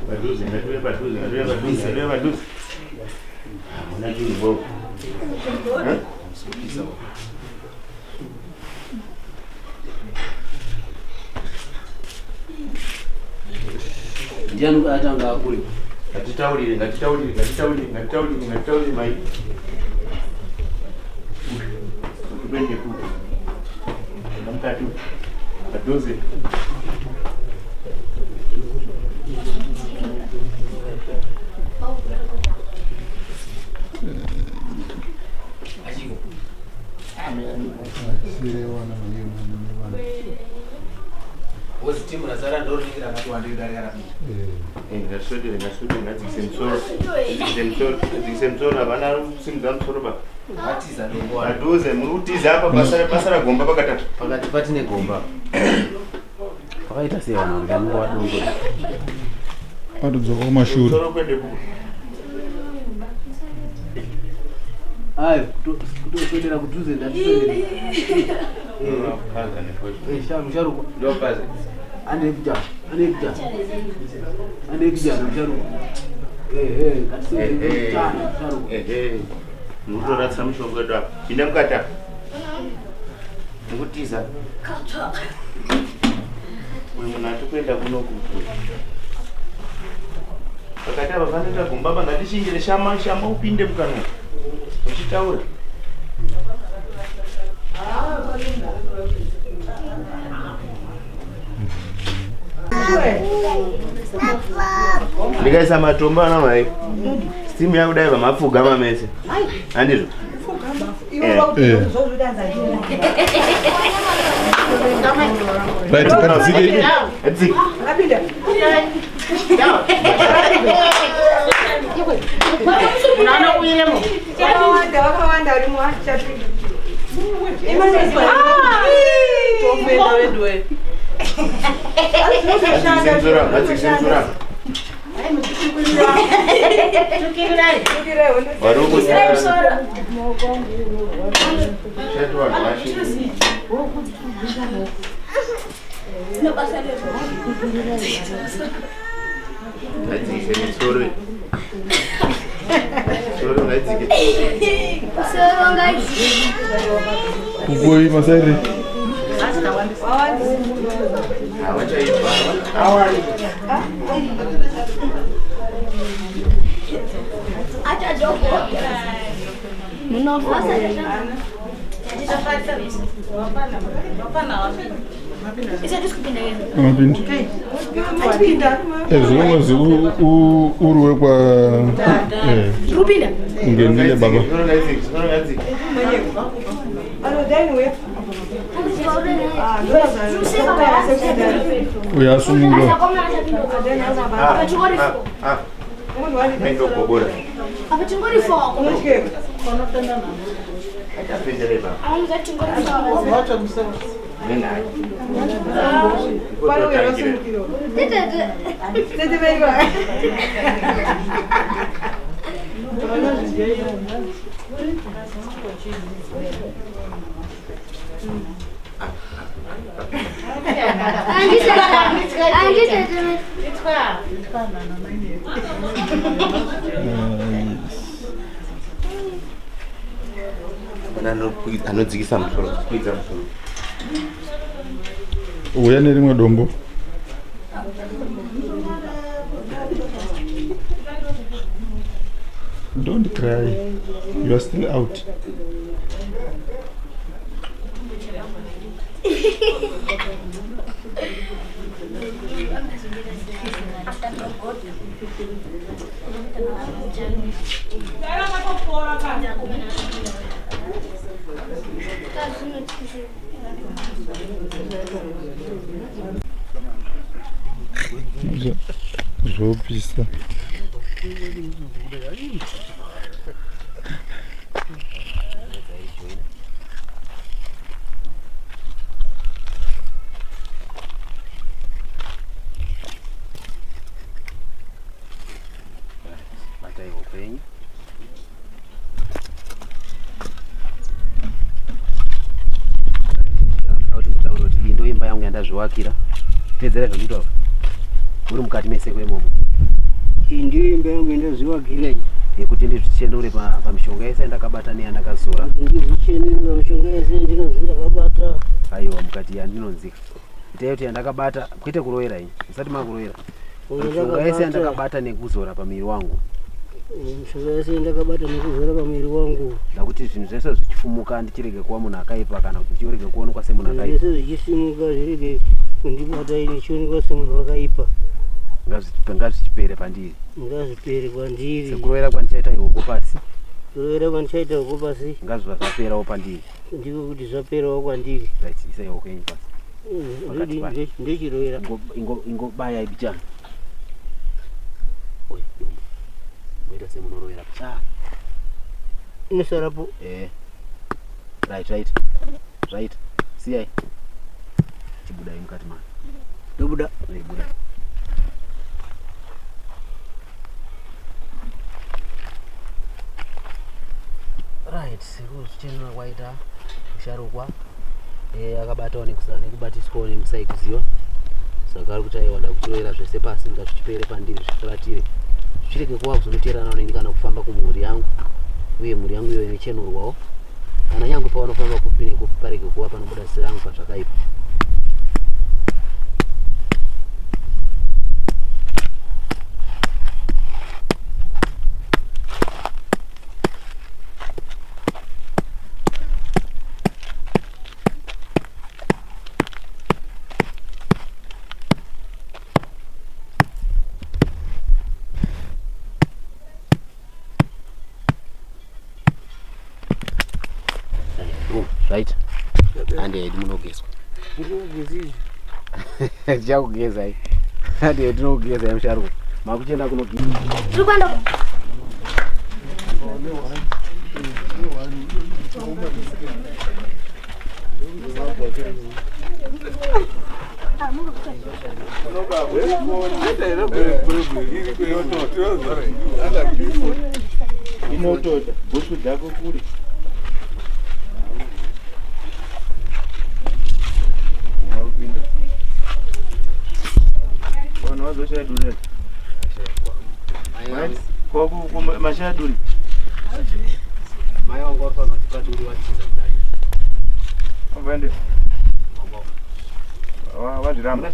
Speaker 10: Padhuze, ngatiuye padhuze, ngatiuye padhuze, ngatiuye padhuze. Hamuna chinhu bo. Eh?
Speaker 6: Ndiani atanga akure?
Speaker 10: Ngatitaurire, ngatitaurire, ngatitaurire, ngatitaurire, ngatitaurire mai. Tupende kuko. Mukati. Padhuze.
Speaker 3: Sire wana maiyo mwana.
Speaker 6: Wozi timu razara ndorinenge rakati wandei kudarika rapinda.
Speaker 10: Eh, ngaswedere, ngaswedere, ngadzikise musoro. Ngadzikise musoro, ngadzikise musoro, hapana ari kusimudza musoro pa.
Speaker 6: Vatiza dombo.
Speaker 10: Padhuze, muri kutiza apa basa basa ragomba pakatatu.
Speaker 6: Pakati patine gomba. Pakaita sei vanhu vanenge vadongo.
Speaker 3: Atodzoka kumashure.
Speaker 10: Musoro kuende kuko.
Speaker 2: Ayo, kutoswedera kudhuze ndatiswedera.
Speaker 10: Paza nefoto.
Speaker 2: Eh, sha musharukwa.
Speaker 10: Ndopaze.
Speaker 2: Ane kijana, ane kijana. Ane kijana musharukwa. Eh, eh, ngatiswedere kijana musharukwa.
Speaker 10: Ehe. Munotoratsa mushonga wedu apa. Pinda mukati apa. Mukutiza. Uyu munhu ati kuenda kuno kuku. Pakati apa panoita gomba apa ngatishingire shama shama upinde mukanwa. Uchitaura. Ndikaisa matombo ana mai. Steam yakudai vamapfugama mese. Handizvo?
Speaker 3: Right, ngatidzike.
Speaker 10: Ngatidzike.
Speaker 7: Vakawanda, vakawanda varimo, hatichapinda.
Speaker 5: Topenda wedu we.
Speaker 6: Ngadzikise misoro. Misoro ngadzike.
Speaker 16: Kukoi masairi.
Speaker 6: Hawachaibva.
Speaker 16: Mapinda. As long as uri wekwa
Speaker 7: Rupinda.
Speaker 16: ungenile baba. Uyasunga.
Speaker 6: Maindogobora.
Speaker 7: Apa chingori foko.
Speaker 6: Achapindire baba.
Speaker 7: Amuza chingori foko.
Speaker 6: Nenhai. Hapana anodzikisa musoro, kwidza musoro.
Speaker 16: Uya nerimwe dombo. Don't cry. You are still out. Zvopisa.
Speaker 6: Batai hoko yenyu. Kuti kutaura kuti iyi ndoimba yangu yandazviwakira. Pedzera zvandikutaura. Muri mukati meseko imomo.
Speaker 2: Iyi ndiyo imba yangu yandazviwakira iyi.
Speaker 6: Yekuti ndizvichenure pamishonga yese yandakabata neyandakazora.
Speaker 2: Ndizvichenure pamishonga yese yandinonzi ndakabata.
Speaker 6: Aiwa mukati yandinonzika. Itai kuti yandakabata kwete kuroyera iyi. Musati makuroyera. Mishonga yese yandakabata nekuzora pamuviri wangu.
Speaker 2: Mishonga yese yandakabata nekuzora pamuviri wangu.
Speaker 6: Ndakuti zvinhu zvese zvichifumuka ndichirege kuva munhu akaipa kana kuti ndichirege kuonekwa semunhu
Speaker 2: Zvinhu
Speaker 6: akaipa.
Speaker 2: zvese zvichisimuka zvirege kundibata ini ndichionekwa semunhu wakaipa.
Speaker 6: Ngazvichipere pandiri.
Speaker 2: Ngazvipere kwandiri.
Speaker 6: Sekurovera kwandichaita ihoko pasi.
Speaker 2: Kurovera kwandichaita hoko pasi.
Speaker 6: Ngazviva zvaperawo pandiri.
Speaker 2: Ndiko kuti zvaperawo kwandiri.
Speaker 6: Right, isai hoko yenyu pasi. Pakati payo.
Speaker 2: Ndechirovera.
Speaker 6: Ingobaya ibichana. Oi, dombo. Moita semunorovera pichana.
Speaker 2: Inosarapo.
Speaker 6: Eh. Right, right. Right. Siyai. Chibudai mukati mayo.
Speaker 2: Ndobuda.
Speaker 6: Eh, budai. Right, sekuzvichenura kwaita musharukwa akabatawo nekubatiswawo nemusaikuziva saka ari kuti aiwa ndakuchirovera zvese pasi ngazvichipere pandiri zvifuratire zvichirege kuva kuzonoteerana neni kana kufamba kumhuri yangu uye mhuri yangu iyo inochenurwawo kana nyangwe pavanofamba kupi nekupi parege kuva panobuda zita rangu pazvakaipa. Right, hande hedu munogezwa. Tichakugezai. Hande hedu tinokugezai musharuko. Makuchienda kunogeza.
Speaker 7: Tiri kuenda.
Speaker 17: Inotota bhutsu dzako kure. Vanhu vazoshaya duri mashaya duri.
Speaker 6: Mai wangu vari pano duri vatiza kudai.
Speaker 17: Vaende. Vazviramba.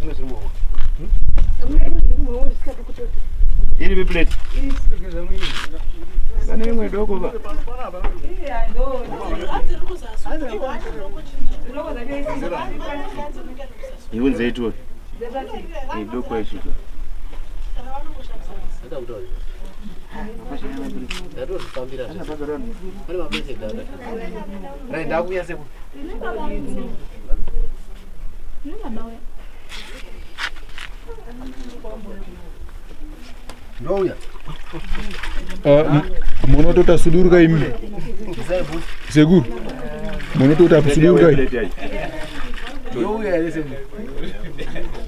Speaker 17: Iri viplate. Pane imwe doko ba. Iunze ito. Idoko ichito.
Speaker 6: Ndatozvifambira zvese. Pane mapurisa ekudada. Right, ndakuuya sekuru.
Speaker 2: Ndouya.
Speaker 16: Munotota suduruka imi. Sekuru. Munotota suduruka imi.
Speaker 6: Ndouya here sekuru.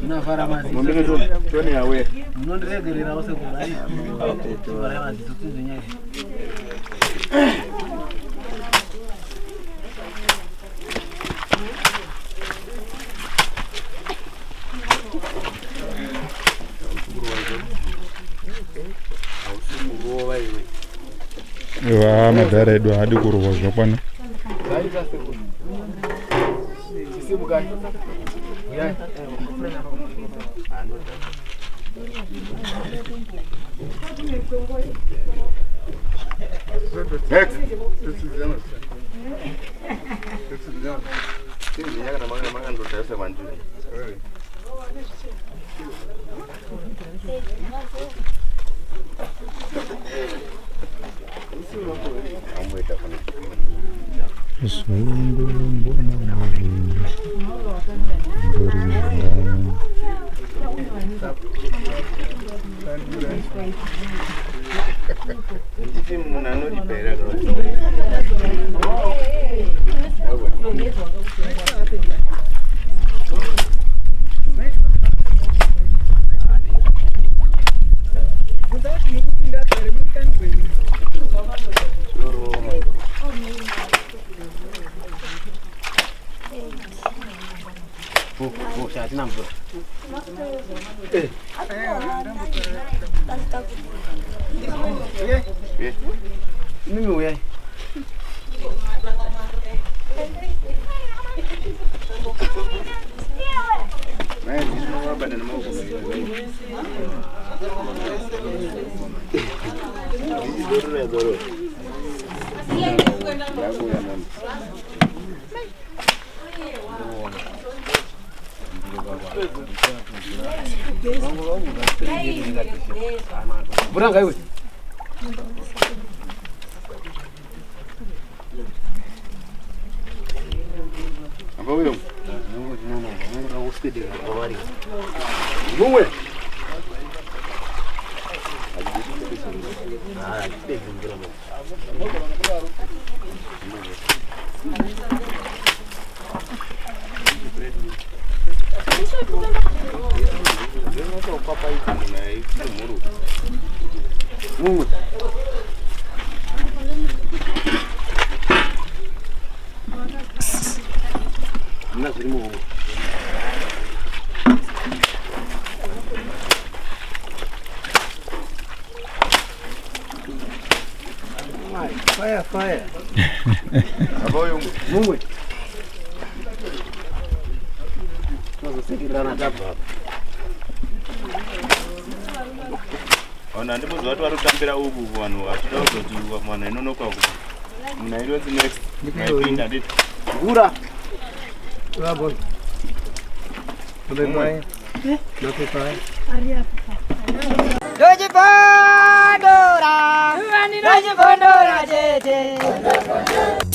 Speaker 6: Munavhara maziso.
Speaker 17: Tony awe.
Speaker 6: Munondiregererawo sekuru. Ai. Vharai maziso tinzwe nyaya.
Speaker 16: Va madhara edu haadi kurohwa zvakwana.
Speaker 15: Zaita sekuru. Chisimukai. Uyai.
Speaker 17: Nditi munhu anoripa here
Speaker 6: Hatina mvura. Mimi uyai. Mvura ngaiwe.
Speaker 15: Mumwe.
Speaker 2: Mumwe.
Speaker 6: Muna zviri muhomwe.
Speaker 2: Fire, fire.
Speaker 6: Mumwe. Tozosekererana tabva apa.
Speaker 17: Vanhu handimboziva kuti vari kutambira uku vanhu vachida kuzoti vanhu inonoka uku. Munhu airiwetsi next. Maipinda handiti.
Speaker 2: Ngura. Vabona. Mapepa aya. Mapepa aya.
Speaker 7: Ndochipondora, ndochipondora chete.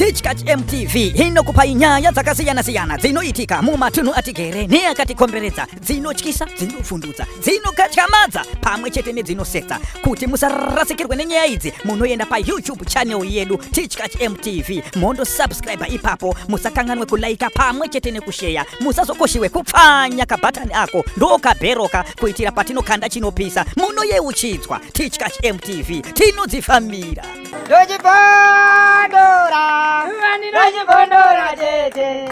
Speaker 18: Tichkach MTV inokupai nyaya dzakasiyana-siyana dzinoitika mumatunhu atigere neakatikomberedza, dzinotyisa, dzinovhundutsa, dzinokatyamadza pamwe chete nedzinosetsa. Kuti musarasikirwe nenyaya idzi, munoenda paYouTube channel yedu Tichkach MTV mondosubscribe ipapo. Musakanganwe kulaika pamwe chete nekusheya. Musazokoshiwe kupfanya kabhatani ako ndokabheroka kuitira patinokanda chinopisa munoyeuchidzwa. Tichkach MTV tinodzifambira.
Speaker 19: Ndochibondora, ndochibondora tete.